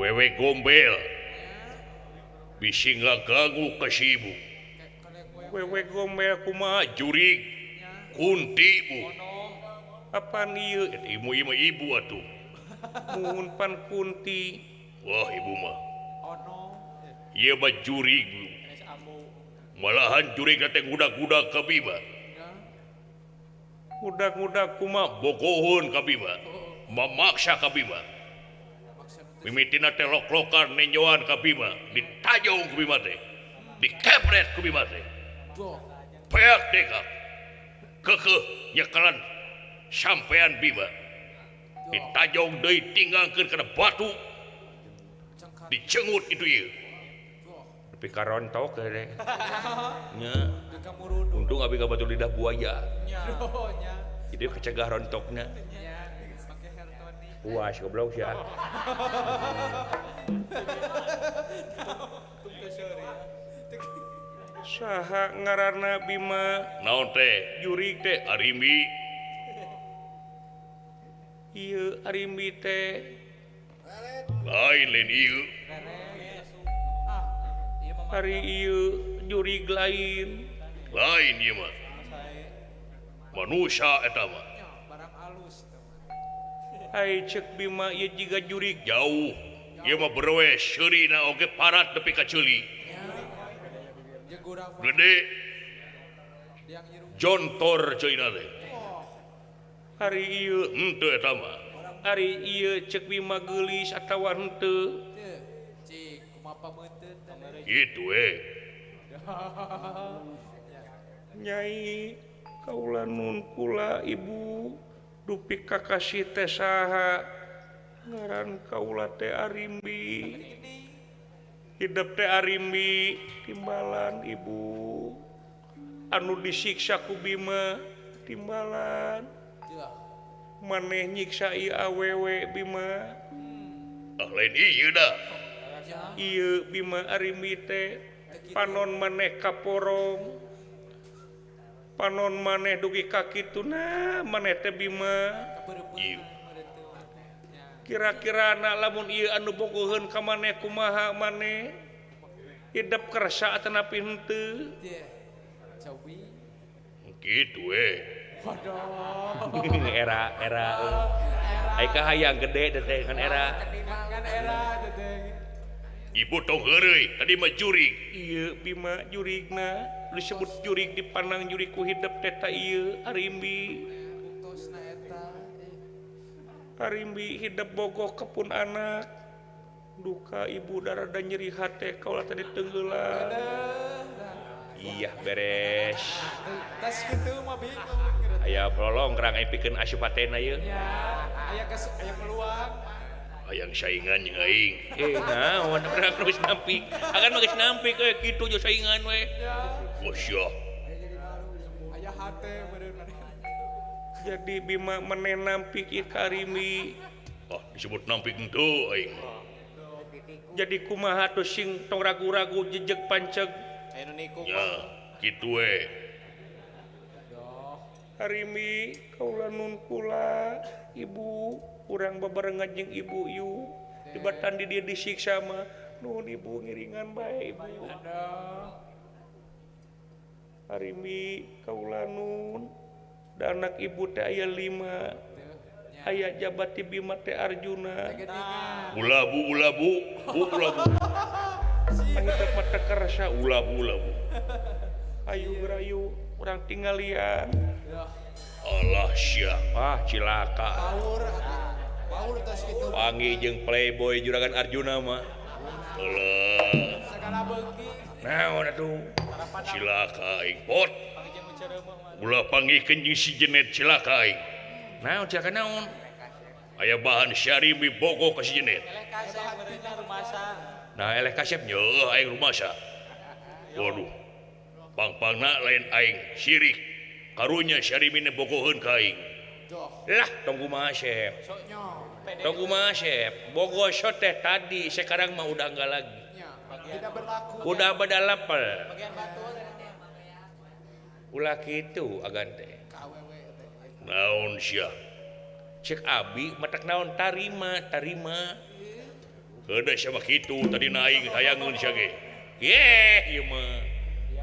wewe gombel bisi ngaganggu ka si ibu wewe gombel kumaha jurig kunti bu apaan ieu ibu ibu atuh muhun pan kunti wah ibu mah ieu mah jurig malahan jurig teh ngudag-ngudag ka Bima ngudag-ngudag kumaha bogoheun ka Bima mamaksa ka Bima mimitina teh lok-lokan nenjoan ka Bima ditajong ku Bima teh Dikepret ku Bima teh. Peak deka. Kekeh nyekalan sampean Bima. Ditajong deui tinggangkeun kana batu. Dicengut itu ieu. Tapi karontok teh. Nya. Untung abi ka batu lidah buaya. Jadi kecegah rontokna. Puas goblok sia. Saha ngaranna Bima? Naon teh? Jurig teh Arimbi. Ieu Arimbi teh. Lain lain ieu. Ari ieu jurig lain. Lain ieu mah. Manusia eta mah. Ai cek Bima ieu jiga jurig jauh. Ieu mah berwes seurina oge parat nepi ka ceuli. Gede. Jontor ceulina teh. Ari ieu henteu eta mah. Ari ieu cek Bima geulis atawa henteu. Cik kumaha meuteut kitu we. Nyai kaula nun kula ibu dupi kakasih teh saha ngaran kaula teh Arimbi hidep teh Arimbi timbalan ibu anu disiksa ku Bima timbalan maneh nyiksa ieu awewe Bima ah lain ieu dah ieu Bima Arimbi teh panon maneh kaporong panon maneh dugi ka kituna maneh teh Bima kira-kira na lamun ieu anu bogoheun ka maneh kumaha maneh hidep kersa atanapi henteu kitu we era era ai kahayang gede teh kan era kan era teh ibu tong heureuy tadi mah jurig ieu Bima jurigna disebut jurig dipandang jurig ku hidep teh ta ieu Arimbi buktosna eta Arimbi hidep bogoh kepun anak duka ibu darada nyeri hate kaula tadi tenggelam iya beres tas kitu mah bingung aya prolong kerang aya pikeun asup hatena ieu nya aya aya peluang hayang saingan jeung aing naon urang geus nampik akan mah geus nampik we kitu jeung saingan we oh sia aya hate meureun jadi Bima meneh nampik ieu ka Arimbi ah disebut nampik henteu aing jadi kumaha tuh sing tong ragu-ragu jejeg panceg aya nu nikung ya kitu we Arimbi kaula nun kula ibu urang babarengan jeung ibu yu dibatan di dia disiksa mah nuhun ibu ngiringan bae ibu Arimbi kaula nun da anak ibu teh aya 5 aya jabat ti Bima teh Arjuna ulabu ulabu bu ulabu pahitep mah teu kersa ulabu ulabu ayu gerayu urang tinggalian Allah sia ah cilaka Paur tas kitu panggih jeung playboy juragan Arjuna mah Allah sagala beungki naon atuh cilaka aing pot ulah panggihkeun jeung si Jenet cilaka aing naon cilaka naon aya bahan Syarimbi bogoh ka si Jenet nah eleh kasep nyeuh aing rumasa waduh pang-pangna lain aing sirik karunya Syarimbi ne bogoheun ka aing lah tong kumaha Sep tong kumaha Sep bogoh teh tadi sekarang mah udah enggak lagi tidak berlaku udah beda level ulah kitu agan teh naon sia cek abi matak naon tarima tarima heueuh sia mah kitu tadi na aing hayangeun sia ge yeh ieu mah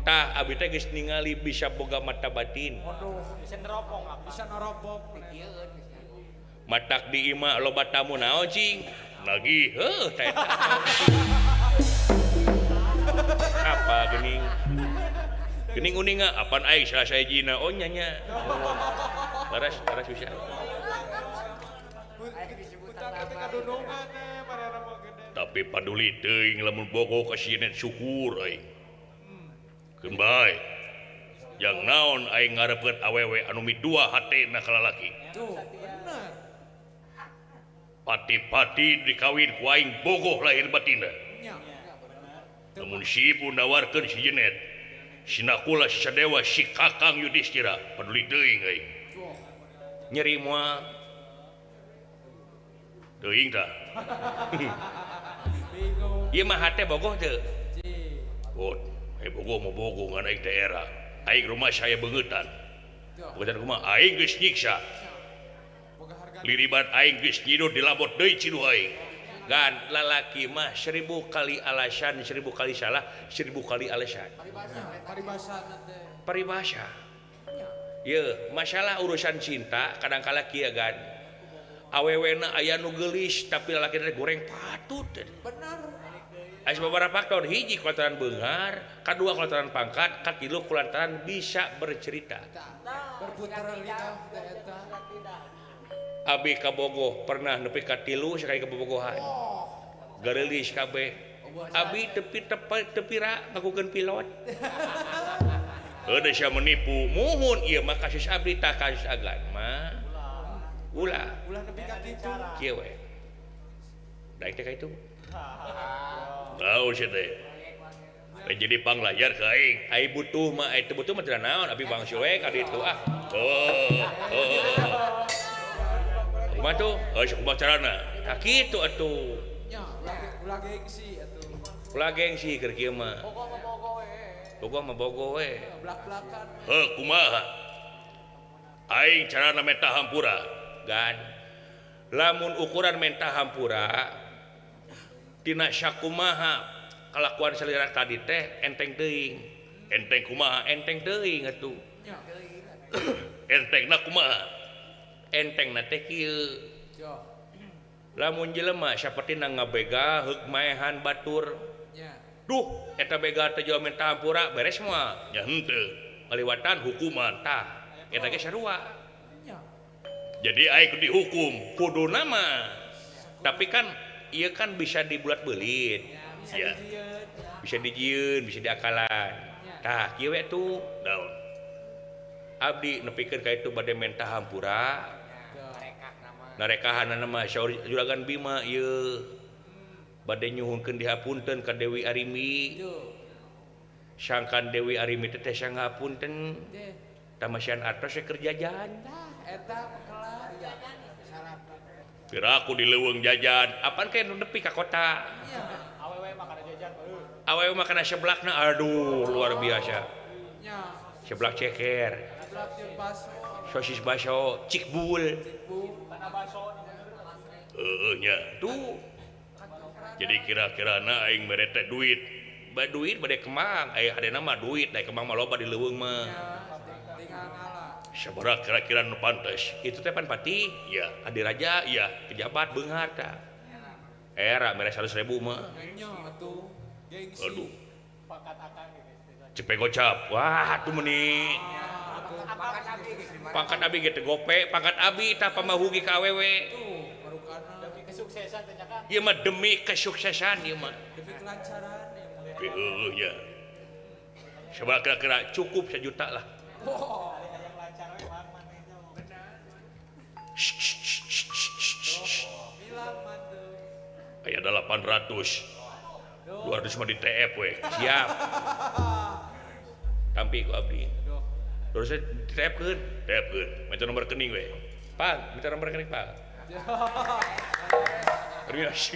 tah abi teh geus ningali bisa boga mata batin waduh bisa neropong bisa neropong matak di imah loba tamu naon cing nagih heuh teh apa geuning geuning uninga apan aing salah sajina oh nya nya laras laras bisa tapi paduli teuing lamun bogoh ka si Jenet syukur aing Keun bae. Yang naon aing ngarepkeun awewe anu midua hatena ka lalaki. Tuh, bener. Pati-pati dikawin ku aing bogoh lahir batinna. Nya. Namun si ibu nawarkeun si Jenet, si Nakula, si Sadewa, si Kakang Yudhistira, peduli teuing aing. Nyeri moal. Teuing tah. Bingung. Ieu mah hate bogoh teu? Ji. Oh, bogoh mah bogoh ngan aing teh era. Aing rumah saya beungetan. Beungetan kumaha? Aing geus nyiksa. Boga harga. Liriban aing geus nyidut dilabot deui ciduh aing. Gan lalaki mah 1000 kali alasan, 1000 kali salah, 1000 kali alasan. Paribasa teh. Paribasa. Ye, masalah urusan cinta kadangkala kieu gan. Awewena aya nu geulis tapi lalaki teh goreng patut. Bener. Aya sababaraha faktor, hiji kulantaran beunghar, kadua kulantaran pangkat, katilu kulantaran bisa bercerita. Berputar lidah teh eta. Abi kabogoh pernah nepi ka 3 sakali kabogohan. Gareulis kabeh. Abi tepi tepira ngakukeun pilot. Heuh sia menipu, muhun ieu mah kasus abdi tah kasus agan mah. Ulah. Ulah nepi ka kitu. Kieu we. Daek teh ka itu. Tahu sih teh. Jadi panglayar ka aing. Ai butuh mah, ai teu butuh mah teu naon, abi bangsu we ka ditu ah. Oh. Kumaha tuh? Heuh kumaha carana? Tah kitu atuh. Nya, ulah gengsi atuh. Ulah gengsi keur kieu mah. Bogoh mah bogoh we. Bogoh mah bogoh we. Blak-blakan. Heuh kumaha? Aing carana menta hampura. Gan. Lamun ukuran menta hampura tina sakumaha kalakuan salira tadi teh enteng teuing. Enteng kumaha? Enteng teuing atuh. Entengna kumaha? Entengna teh kieu. Lamun jelema sapertina ngabega heuk maehan batur. Duh, eta bega teh jual menta hampura beres moal. Nya henteu. Ngaliwatan hukuman tah. Eta ge sarua. Jadi aing kudu dihukum kuduna mah. Tapi kan ieu kan bisa dibulat belit. Ya. Bisa dijieun, bisa diakalan. Tah, kieu we tuh. Naon? Abdi nepikeun ka itu bade menta hampura. Narekahanana mah saur Juragan Bima ieu. Bade nyuhunkeun dihapunten ka Dewi Arimi. Sangkan Dewi Arimi teh teh sangapunten. Tamasian atos keur jajan. Tah, eta kelar. Piraku di leuweung jajan. Apaan kayak nu nepi ka kota? Awewe makan jajan heuh. Awewe makan seblakna aduh luar biasa. Seblak ceker. Sosis baso, cikbul. Heueuh nya. Tuh. Jadi kira-kirana aing mere teh duit. Ba duit bade kemang, aya hadena mah duit, da kemang mah loba di leuweung mah. Sabaraha kira-kira nu pantes? Itu teh pan pati, ya, adi raja, ya, pejabat beunghar tah. Era mere 100.000 mah. Aduh. Cepe gocap. Wah, tuh meuni. Pangkat abi ge teu gope, pangkat abi tah pamahugi ka awewe. Demi kesuksesan teh nya Kang. Ieu mah demi kesuksesan ieu mah. Demi kelancaran ieu mah. Heueuh nya. Sabaraha kira-kira cukup 1 juta lah. Aya 800. 200 mah di TF we. Siap. Tampi ku abdi. Terus di TF keun, TF keun. Minta nomor rekening we. Pak, minta nomor rekening, Pak. Rias.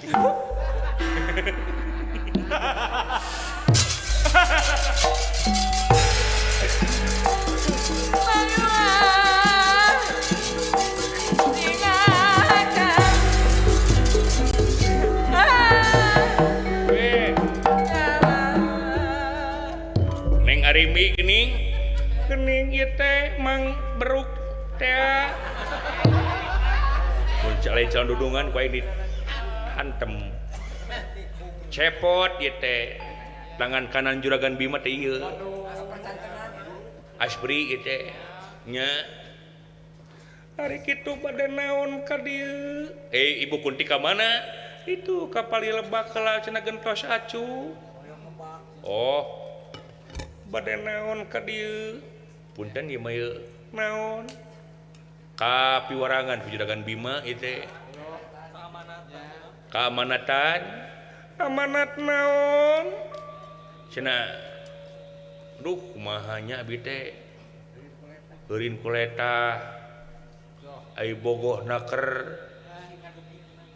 Neng Arimi geuning geuning ieu teh Mang Beruk teh. Mun lain calon dudungan ku aing dihantem. Cepot ieu teh. Tangan kanan Juragan Bima teh ieu. Asbri ieu teh. Nya. Ari kitu bade naon ka dieu? Ibu Kunti ka mana? Itu ka Palilebak heula cenah gentos acu. Oh. Bade naon ka dieu? Punten ieu mah ieu. Naon? Ka piwarangan ku Juragan Bima ieu teh. Kaamanatan. Amanat naon? Cenah duh kumaha nya abi teh. Eureun kuleta. Ai bogoh naker.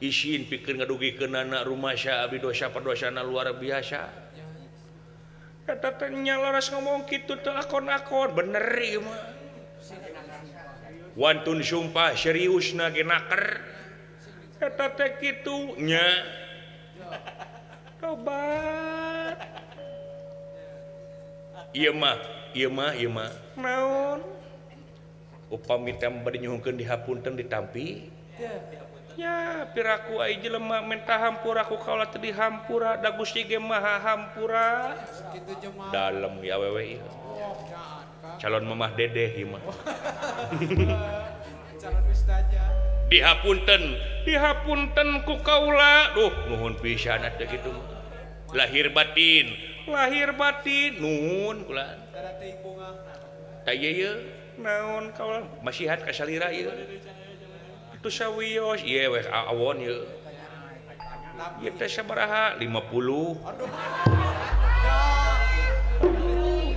Isin pikeun ngadugikeunana rumasa abdi dosa padosana luar biasa. Eta teh nya laras ngomong kitu teu akon-akon bener ieu mah. Wantun sumpah seriusna ge naker. Eta teh kitu nya. Tobat. Ieu mah, ieu mah, ieu mah. Naon? Upami teh bade nyuhunkeun dihapunten ditampi. Ya, piraku ai jelema menta hampura ku kaula teu dihampura da Gusti ge maha hampura. Dalem ieu awewe ieu. Calon mamah dedeh ieu mah. Calon ustazah. Dihapunten, dihapunten ku kaula. Duh, nuhun pisan atuh kitu mah. Lahir batin, lahir batin nuhun kula. Tah ieu ye naon kaula masihat ka salira ieu. Atuh sawios ieu weh awon ieu. Ieu teh sabaraha? 50. Aduh.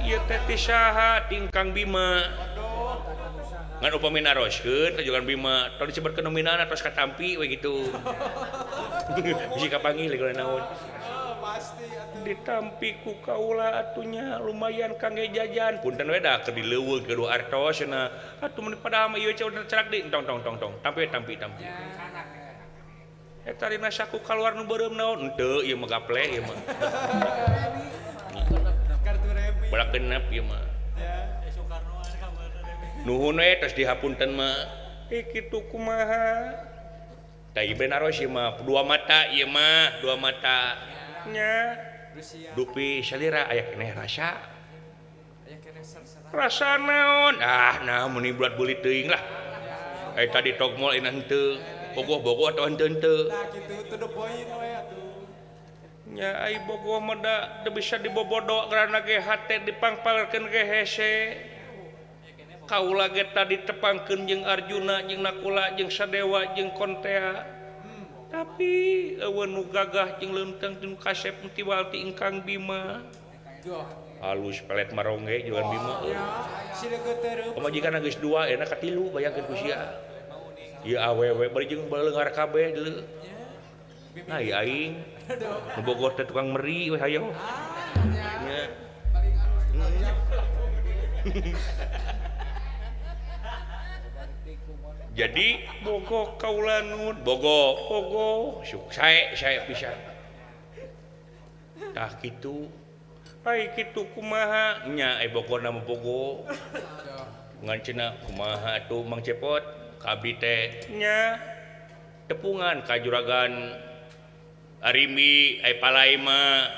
Ieu teh ti saha? Ti Kang Bima. Ngan upami naroskeun ka Juragan Bima, tong disebutkeun nominalna tos katampi we kitu. Bisi kapanggih lagi naon. Pasti atuh. Ditampi ku kaula atunya lumayan kangge jajan. Punten we da keur dileuweung ke dua artos cenah. Atuh mun padahal mah ieu udah cerak di tong tong tong tong. Tampi tampi tampi. Eta dina saku kaluar nu beureum naon? Henteu ieu mah gaple ieu mah. Kartu remi. Balak genep ieu mah. Nuhun we tos dihapunten mah. Ih kitu kumaha? Tah ieu naros ieu mah dua mata ieu mah, dua mata. Nya. Dupi salira aya keneh rasa. Aya keneh serserah. Rasa naon? Ah, nah meuni bulat beulit teuing lah. Eh tadi togmol enak henteu. Bogoh-bogoh atawa henteu-henteu. Tah kitu to the point we atuh. Nya ai bogoh mah da teu bisa dibobodo karena ge hate dipangpalkeun ge hese. Kaula ge tadi tepangkeun jeung Arjuna jeung Nakula jeung Sadewa jeung Kontea. Tapi eueun nu gagah jeung leunteng jeung kasep tiwal ti Ingkang Bima. Halus pelet marongge Juragan Bima. Pamajikan geus dua enak katilu bayangkeun ku sia. Ieu awewe bari jeung baleunghar kabeh deuleu. Nah ieu aing nu bogoh teh tukang meri we hayo. Nya. Jadi bogoh kaula nun bogoh bogoh sae sae pisan. Tah kitu. Ai kitu kumaha nya ai bogohna mah bogoh. Ngan cenah kumaha atuh Mang Cepot ka abdi teh nya tepungan ka Juragan Arimi ai palai mah.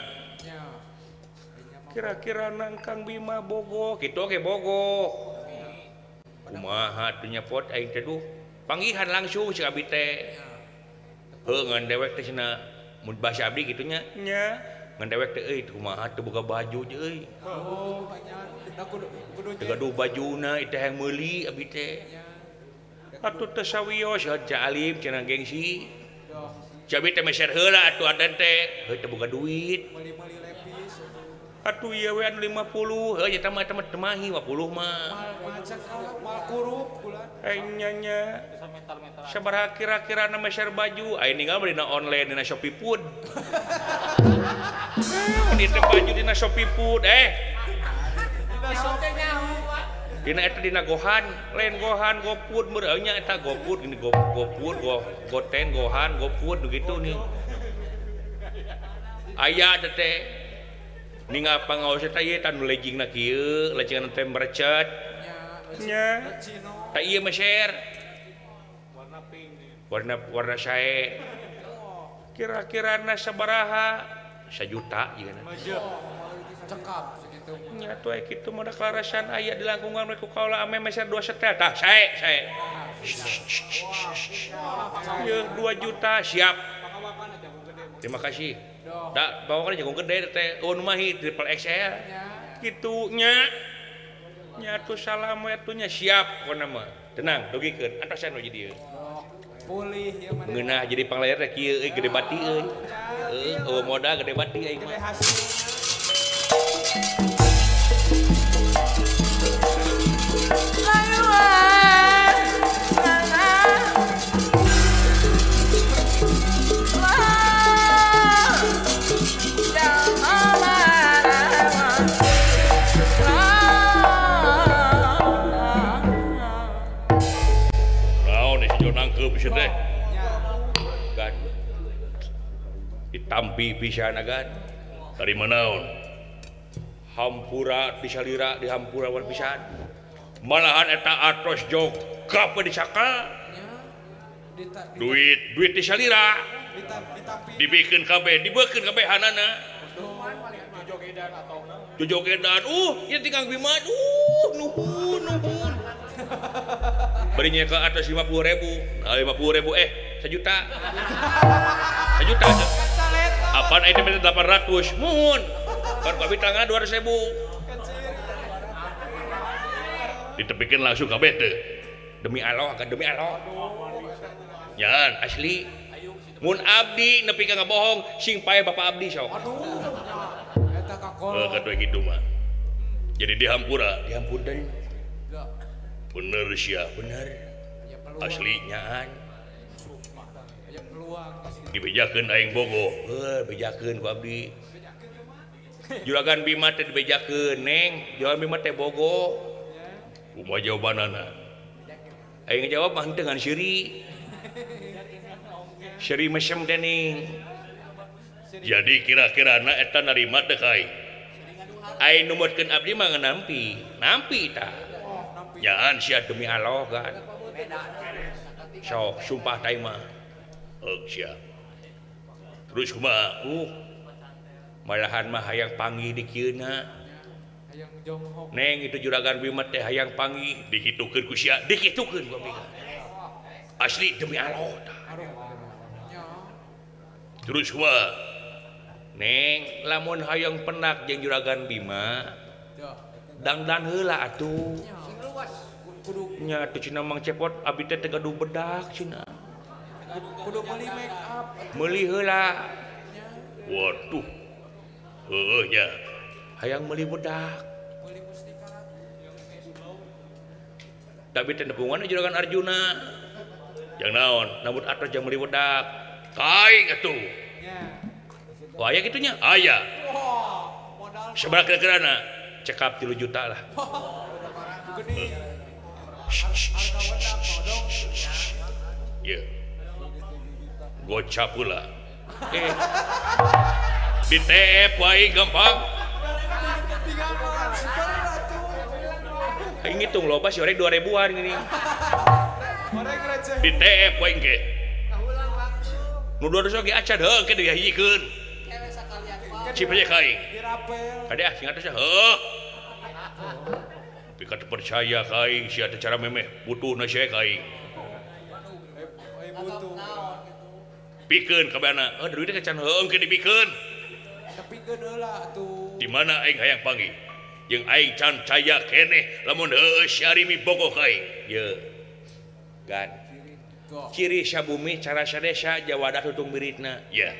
Kira-kira nang Kang Bima bogoh kitu oge bogoh. Kumaha atuh nya pot aing teh duh panggihan langsung si abdi teh. Heuh ngan dewek teh cenah mun bahasa abdi kitu nya. Nya ngan dewek teh euy kumaha teu boga baju je euy. Oh, nya da kudu teu gaduh bajuna ieu teh hayang meuli abdi teh. Atuh teu sawios Ca Alim cenah gengsi. Ca abdi teh meser heula atuh adan teh heuh teu boga duit. Meuli-meuli lepis atuh. Atuh ieu we anu 50, heuh nya mah eta mah temahi 50 mah. Mal kurup kula. Nya nya. Sabaraha kira-kira na meser baju, aya ninggal mah dina online dina Shopee Food. Naon ieu teh baju dina Shopee Food eh. Dina eta dina Gohan, lain Gohan GoFood meureun nya eta GoFood gini GoFood, Goten, Gohan, GoFood begitu nih. Aya teh ningal pangaos eta ieu tah nu leggingna kieu, leggingna teh merecet. Nya. Tah ieu meser. Warna pink. Warna warna sae. Kira-kirana sabaraha? 1 juta ieu na. Cekap segitu. Nya atuh aya kitu mah da kalarasan aya di langkungan we ku kaula ame meser 2 setel. Tah sae sae. Ieu 2 juta siap. Terima kasih. Da bawa kan jagung gede teh eueun mahi triple XL. Kitunya nyatu salam atunya siap pokona mah. Tenang dugikeun antosan we jadi dieu. Pulih ieu mah. Ngeunah jadi panglayar teh kieu euy gede bati euy. Heuh eueuh modal gede bati aing mah. Ditampi pisan agan dari manaon hampura disalira dihampura war pisan malahan eta atos jogap disaka duit duit disalira dibikeun kabeh dibeukeun kabehanana jojogedan ieu tinggal Bima nuhun nuhun berinya ke atas 50.000 50.000 sejuta sejuta apaan itu 800 muhun baru kami tangan 200.000 ditepikan langsung kabeh teh demi Allah akan demi Allah nyan asli mun abdi nepi ka ngabohong sing pae bapak abdi sok aduh eta kakolot katuh kitu mah jadi dihampura dihampunten bener sia bener asli nyaan dibejakeun aing bogo heuh bejakeun ku abdi juragan Bima teh dibejakeun neng juragan Bima teh bogo kumaha jawabanana aing ngajawab mah henteu ngan seuri seuri mesem teh ning jadi kira-kirana eta narima teh ka aing aing numutkeun abdi mah nampi nampi tah nyaan sia demi Allah kan sok sumpah tah mah sia terus kumaha malahan mah hayang panggih di kieuna neng itu juragan Bima teh hayang panggih dikitukeun ku sia dikitukeun ku abdi asli demi Allah tah terus kumaha neng lamun hayang penak jeung juragan Bima dangdan heula atuh nya atuh cenah Mang Cepot abdi teh teu gaduh bedak cenah kudu meuli make up meuli heula waduh heueuh nya hayang meuli bedak meuli mustika tapi teh nepungan juragan Arjuna jang naon nambut atos jang meuli bedak kaing atuh nya oh aya kitu nya aya sabaraha kira-kirana cekap 3 juta lah ya gocap pula di TF wae gampang aing ngitung loba si orek 2000-an gini di TF wae engke nu 200 oge acan heuh engke dihijikeun cip aja ka aing kade ah sing atos heuh pika teu percaya ka aing sia teh cara memeh butuhna sia ka aing pikeun kabehna heuh duitna can heuh engke dipikeun tepikeun heula atuh di mana aing hayang panggih jeung aing can caya keneh lamun heueuh si Arimi bogoh ka aing ye gan ciri sabumi cara sadesa jawadah tutung biritna ya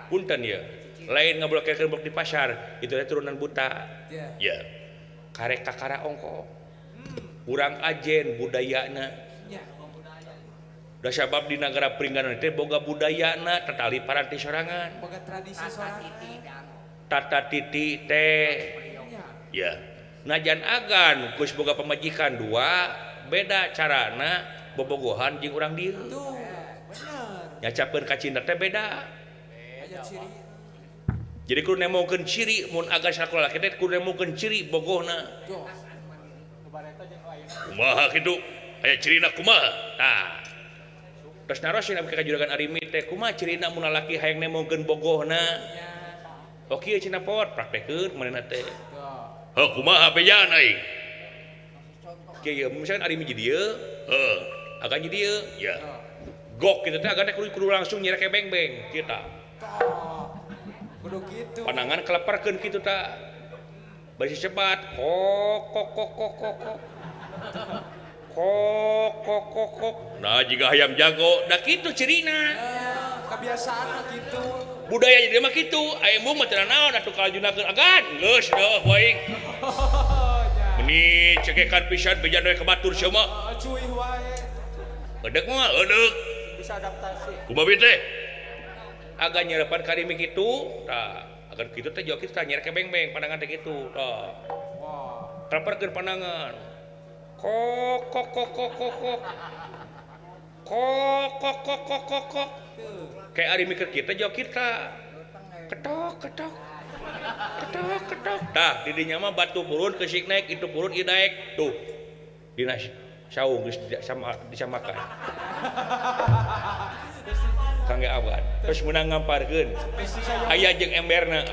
punten ye lain ngablokekeun blok di pasar itu teh turunan buta ya karek kakara ongko urang ajen budayana da sabab di nagara Pringganan teh boga budayana tatali paranti sorangan boga tradisi sorangan tata titi teh ya najan agan geus boga pamajikan dua beda carana bobogohan jeung urang dieu tuh bener nyacapeun ka cinta teh beda aya ciri jadi kudu nemokeun ciri mun agan sakola lalaki teh kudu nemokeun ciri bogohna kumaha kitu aya cirina kumaha tah terus naros cenah ka juragan Arimi teh kumaha cirina mun lalaki hayang nemokeun bogohna oh kieu cenah pot praktekeun manehna teh heuh kumaha bejaan aing kieu misalkan Arimi di dieu heuh agan di dieu ya gok kitu teh agan teh kudu langsung nyerek beng-beng kieu tah kudu kitu panangan keleparkeun kitu tah Bari sebat kok kok kok kok kok kok. Kok kok kok kok. Nah jiga hayam jago, da kitu cirina. Kebiasaan mah kitu. Budaya jadi mah kitu, aya embung mah teu naon atuh kalajunakeun agan. Geus deuh waing. Meni cekekan pisan bejan we ka batur sia mah. Cuy wae. Edek mah edek. Bisa adaptasi. Kumaha bi teh? Agan nyerepan karimi kitu, tah. Agan kitu teh jauh kitu tah nyerek beng-beng pandangan teh kitu, tah. Wah. Traperkeun pandangan. Kok kok kok kok kok kok. Kok kok kok kok kok kok. Kayak ari mikir kita jauh kita. Ketok ketok. Ketok ketok. Tah di dinya mah batu purun keusik naik, itu purun ieu naik. Tuh. Dina saung geus sama disamakan. Kangge awan. Terus meunang ngamparkeun. Aya jeung emberna.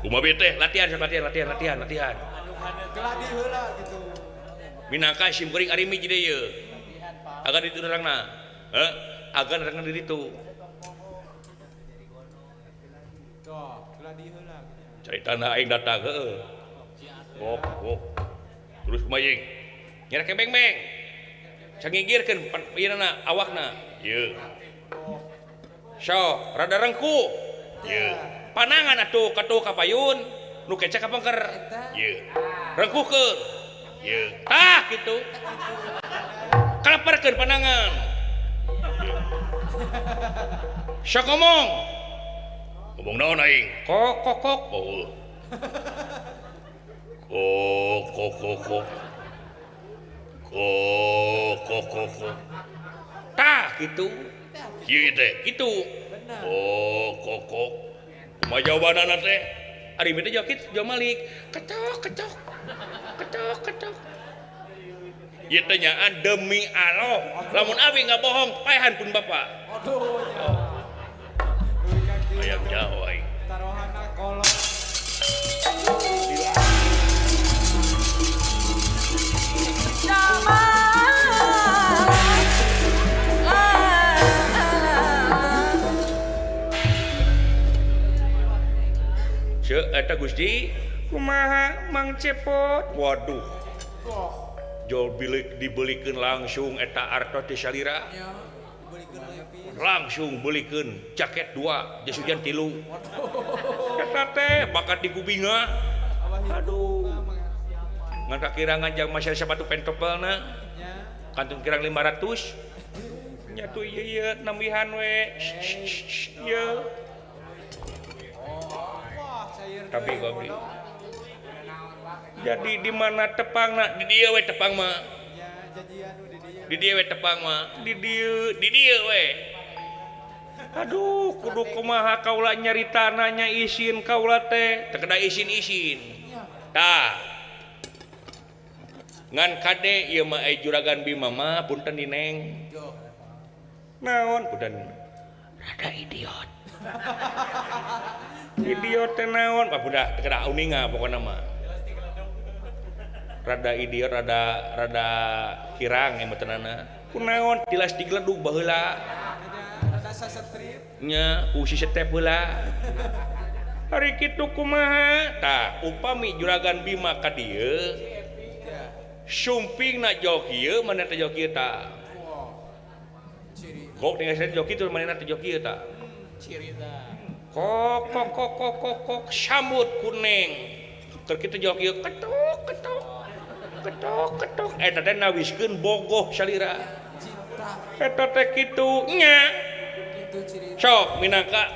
Kumaha bi teh? Latihan latihan latihan latihan latihan. Geladi heula gitu. Minangka sim kuring ari mi jadi ieu. Agan ditu nerangna. Heuh, agan nerangna di ditu. Tuh, geladi heula gitu. Caritana aing datang heueuh. Kok kok. Terus kumaha jeung? Nyerek beng-beng. Sangigirkeun ieu awakna. Ieu. Sok, rada rengkuh. Ieu. Panangan atuh katuh ka payun, nu keca ka pengker. Ieu. Rengkuhkeun. Ieu. Tah kitu. Kaleperkeun panangan. Sok ngomong. Ngomong naon aing? Kok kok kok. Oh. Kok kok kok kok. Kok kok kok kok. Tah kitu. Kieu teh kitu. Oh kok kok. Kumaha jawabanana teh? Ari mi teh jawab kitu, jawab malik. Ketok ketok. Ketok ketok. Ieu teh nyaan demi Allah. Lamun abi nggak bohong, paehan pun bapak. Aduh nya. Hayang jauh aing. Taruhanna kolot. Ceuk eta Gusti, kumaha Mang Cepot? Waduh. Jol bilik dibelikeun langsung eta arto teh salira. Langsung belikeun jaket 2, jas hujan 3. Eta teh bakat di kubinga. Aduh. Ngan kakirangan jang masih sepatu pentopelna. Kantun kirang 500. Nya tuh ieu ieu nambihan we. Ieu. Tapi gobi. Jadi di mana tepangna? Di dieu we tepang mah. Di dieu we tepang mah. Di dieu we. Aduh, kudu kumaha kaula nyaritana nya isin kaula teh. Teu kena isin-isin. Tah. Ngan kade ieu mah ai juragan Bima mah punten di Neng. Naon punten? Rada idiot. Idiot teh naon? Pak budak teu kena uninga pokona mah. Rada idiot, rada kirang emetenana. Kunaon tilas digeledug baheula. Rada sasetrip. Nya, ku si setep heula. Hari kitu kumaha? Tah, upami juragan Bima ka dieu, sumpingna jauh kieu, manehna teh jauh kieu tah. Kok tinggal saya jauh kitu, manehna teh jauh kieu tah. Cirita. Kok kok kok kok kok kok sambut kuning. Keur kitu jauh kieu ketok ketok. Ketok ketok eta teh nawiskeun bogoh salira. Eta teh kitu nya. Sok minangka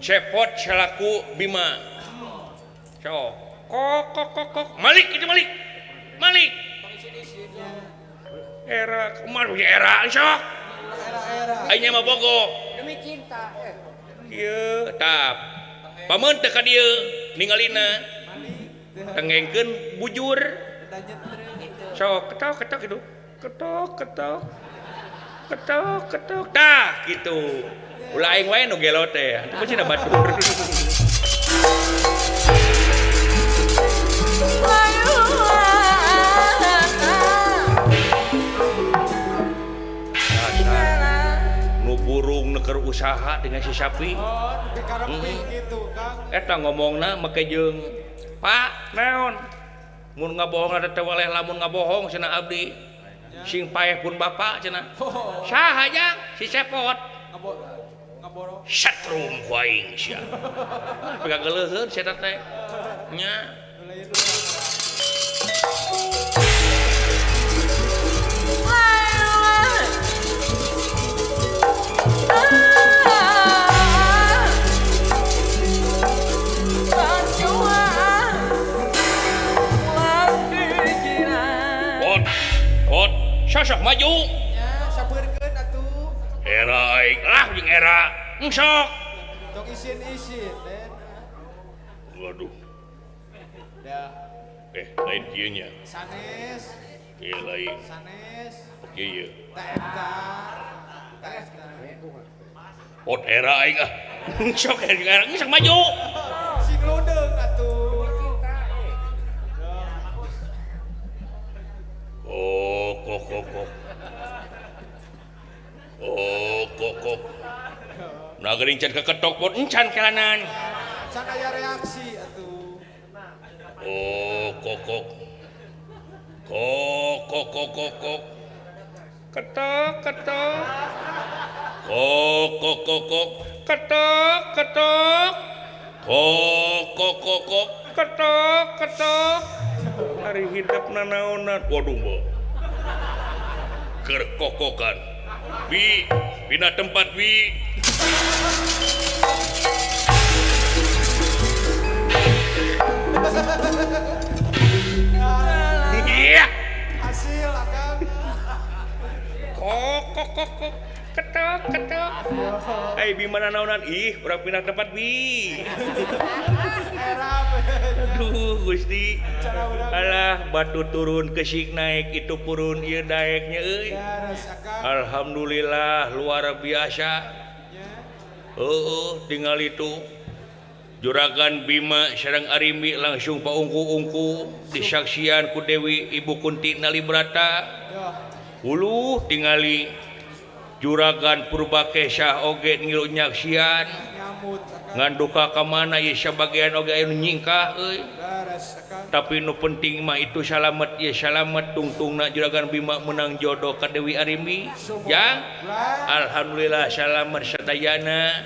Cepot salaku Bima. Sok kok kok kok kok malik itu malik. Malik. Era kumaha era sok. Era-era. Aing mah bogoh. Demi cinta. Ieu tah. Pameun teh ka dieu ningalina. Tengengkeun bujur. Sok ketok ketok gitu. Ketok ketok. Ketok ketok. Tah gitu. Ulah aing wae nu gelo teh. Atuh cenah batur. Nu burung nu keur usaha dengan si Sapi. Oh, dikareping gitu, Kang. Eta ngomongna make jeung Pak, naon? Mun ngabohong ada teh waleh lamun ngabohong cenah abdi. Sing paeh pun bapak cenah. Saha jang? Si Cepot. Ngaboro. Setrum ku aing sia. Pegageleuheun sia teh. Nya. Sok maju. Nya sapeurkeun atuh. Era aing lah jeung era. Sok. Tong isin-isin, Den. Waduh. Dah. Lain kieu nya. Sanes. Kieu lain. Sanes. Oke ieu. Tah eta. Tah eta. Pot era aing ah. Sok era sok maju. Sing lodeung atuh. Oh, kok kok kok. Oh, kok kok. Nah geuning can keketok pot encan kelanan. Can aya reaksi atuh. Oh, kok kok. Kok kok kok kok kok. Ketok ketok. Kok kok kok kok. Ketok ketok. Kok kok kok kok. Ketok ketok. Hari hidup nanaonan. Waduh, mbok. Kerkokokan. Bi, pindah tempat bi. Iya. Hasil akan. Kok kok kok kok. Ketok ketok. Ai bi mana naonan ih, urang pindah tempat bi. Aduh Gusti. Alah batu turun kesik naik itu purun ieu daeknya euy. Alhamdulillah luar biasa. Heueuh tinggal itu Juragan Bima sareng Arimbi langsung paungku-ungku disaksian ku Dewi Ibu Kunti Nalibrata. Uluh tingali Juragan Purbakesah oge ngilu nyaksian. Ngan duka ka mana ieu sabagian oge aya nu nyingkah euy. Tapi nu penting mah itu salamet ieu salamet tungtungna Juragan Bima menang jodoh ka Dewi Arimbi. Jang alhamdulillah salamet sadayana.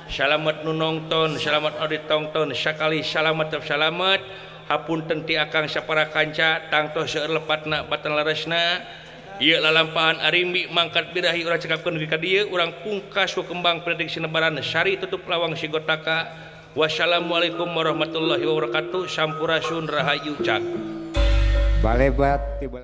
Salamet nu nongton, salamet nu ditongton, sakali salamet tetep salamet. Hapunten ti akang sapara kanca tangtos seueur lepatna batan leresna. Ieu lalampahan Arimbi mangkat birahi urang cekapkeun dugi ka dieu urang pungkas ku kembang prediksi nebaran sari tutup lawang sigotaka. Wassalamualaikum warahmatullahi wabarakatuh. Sampurasun rahayu cak. Balebat tiba.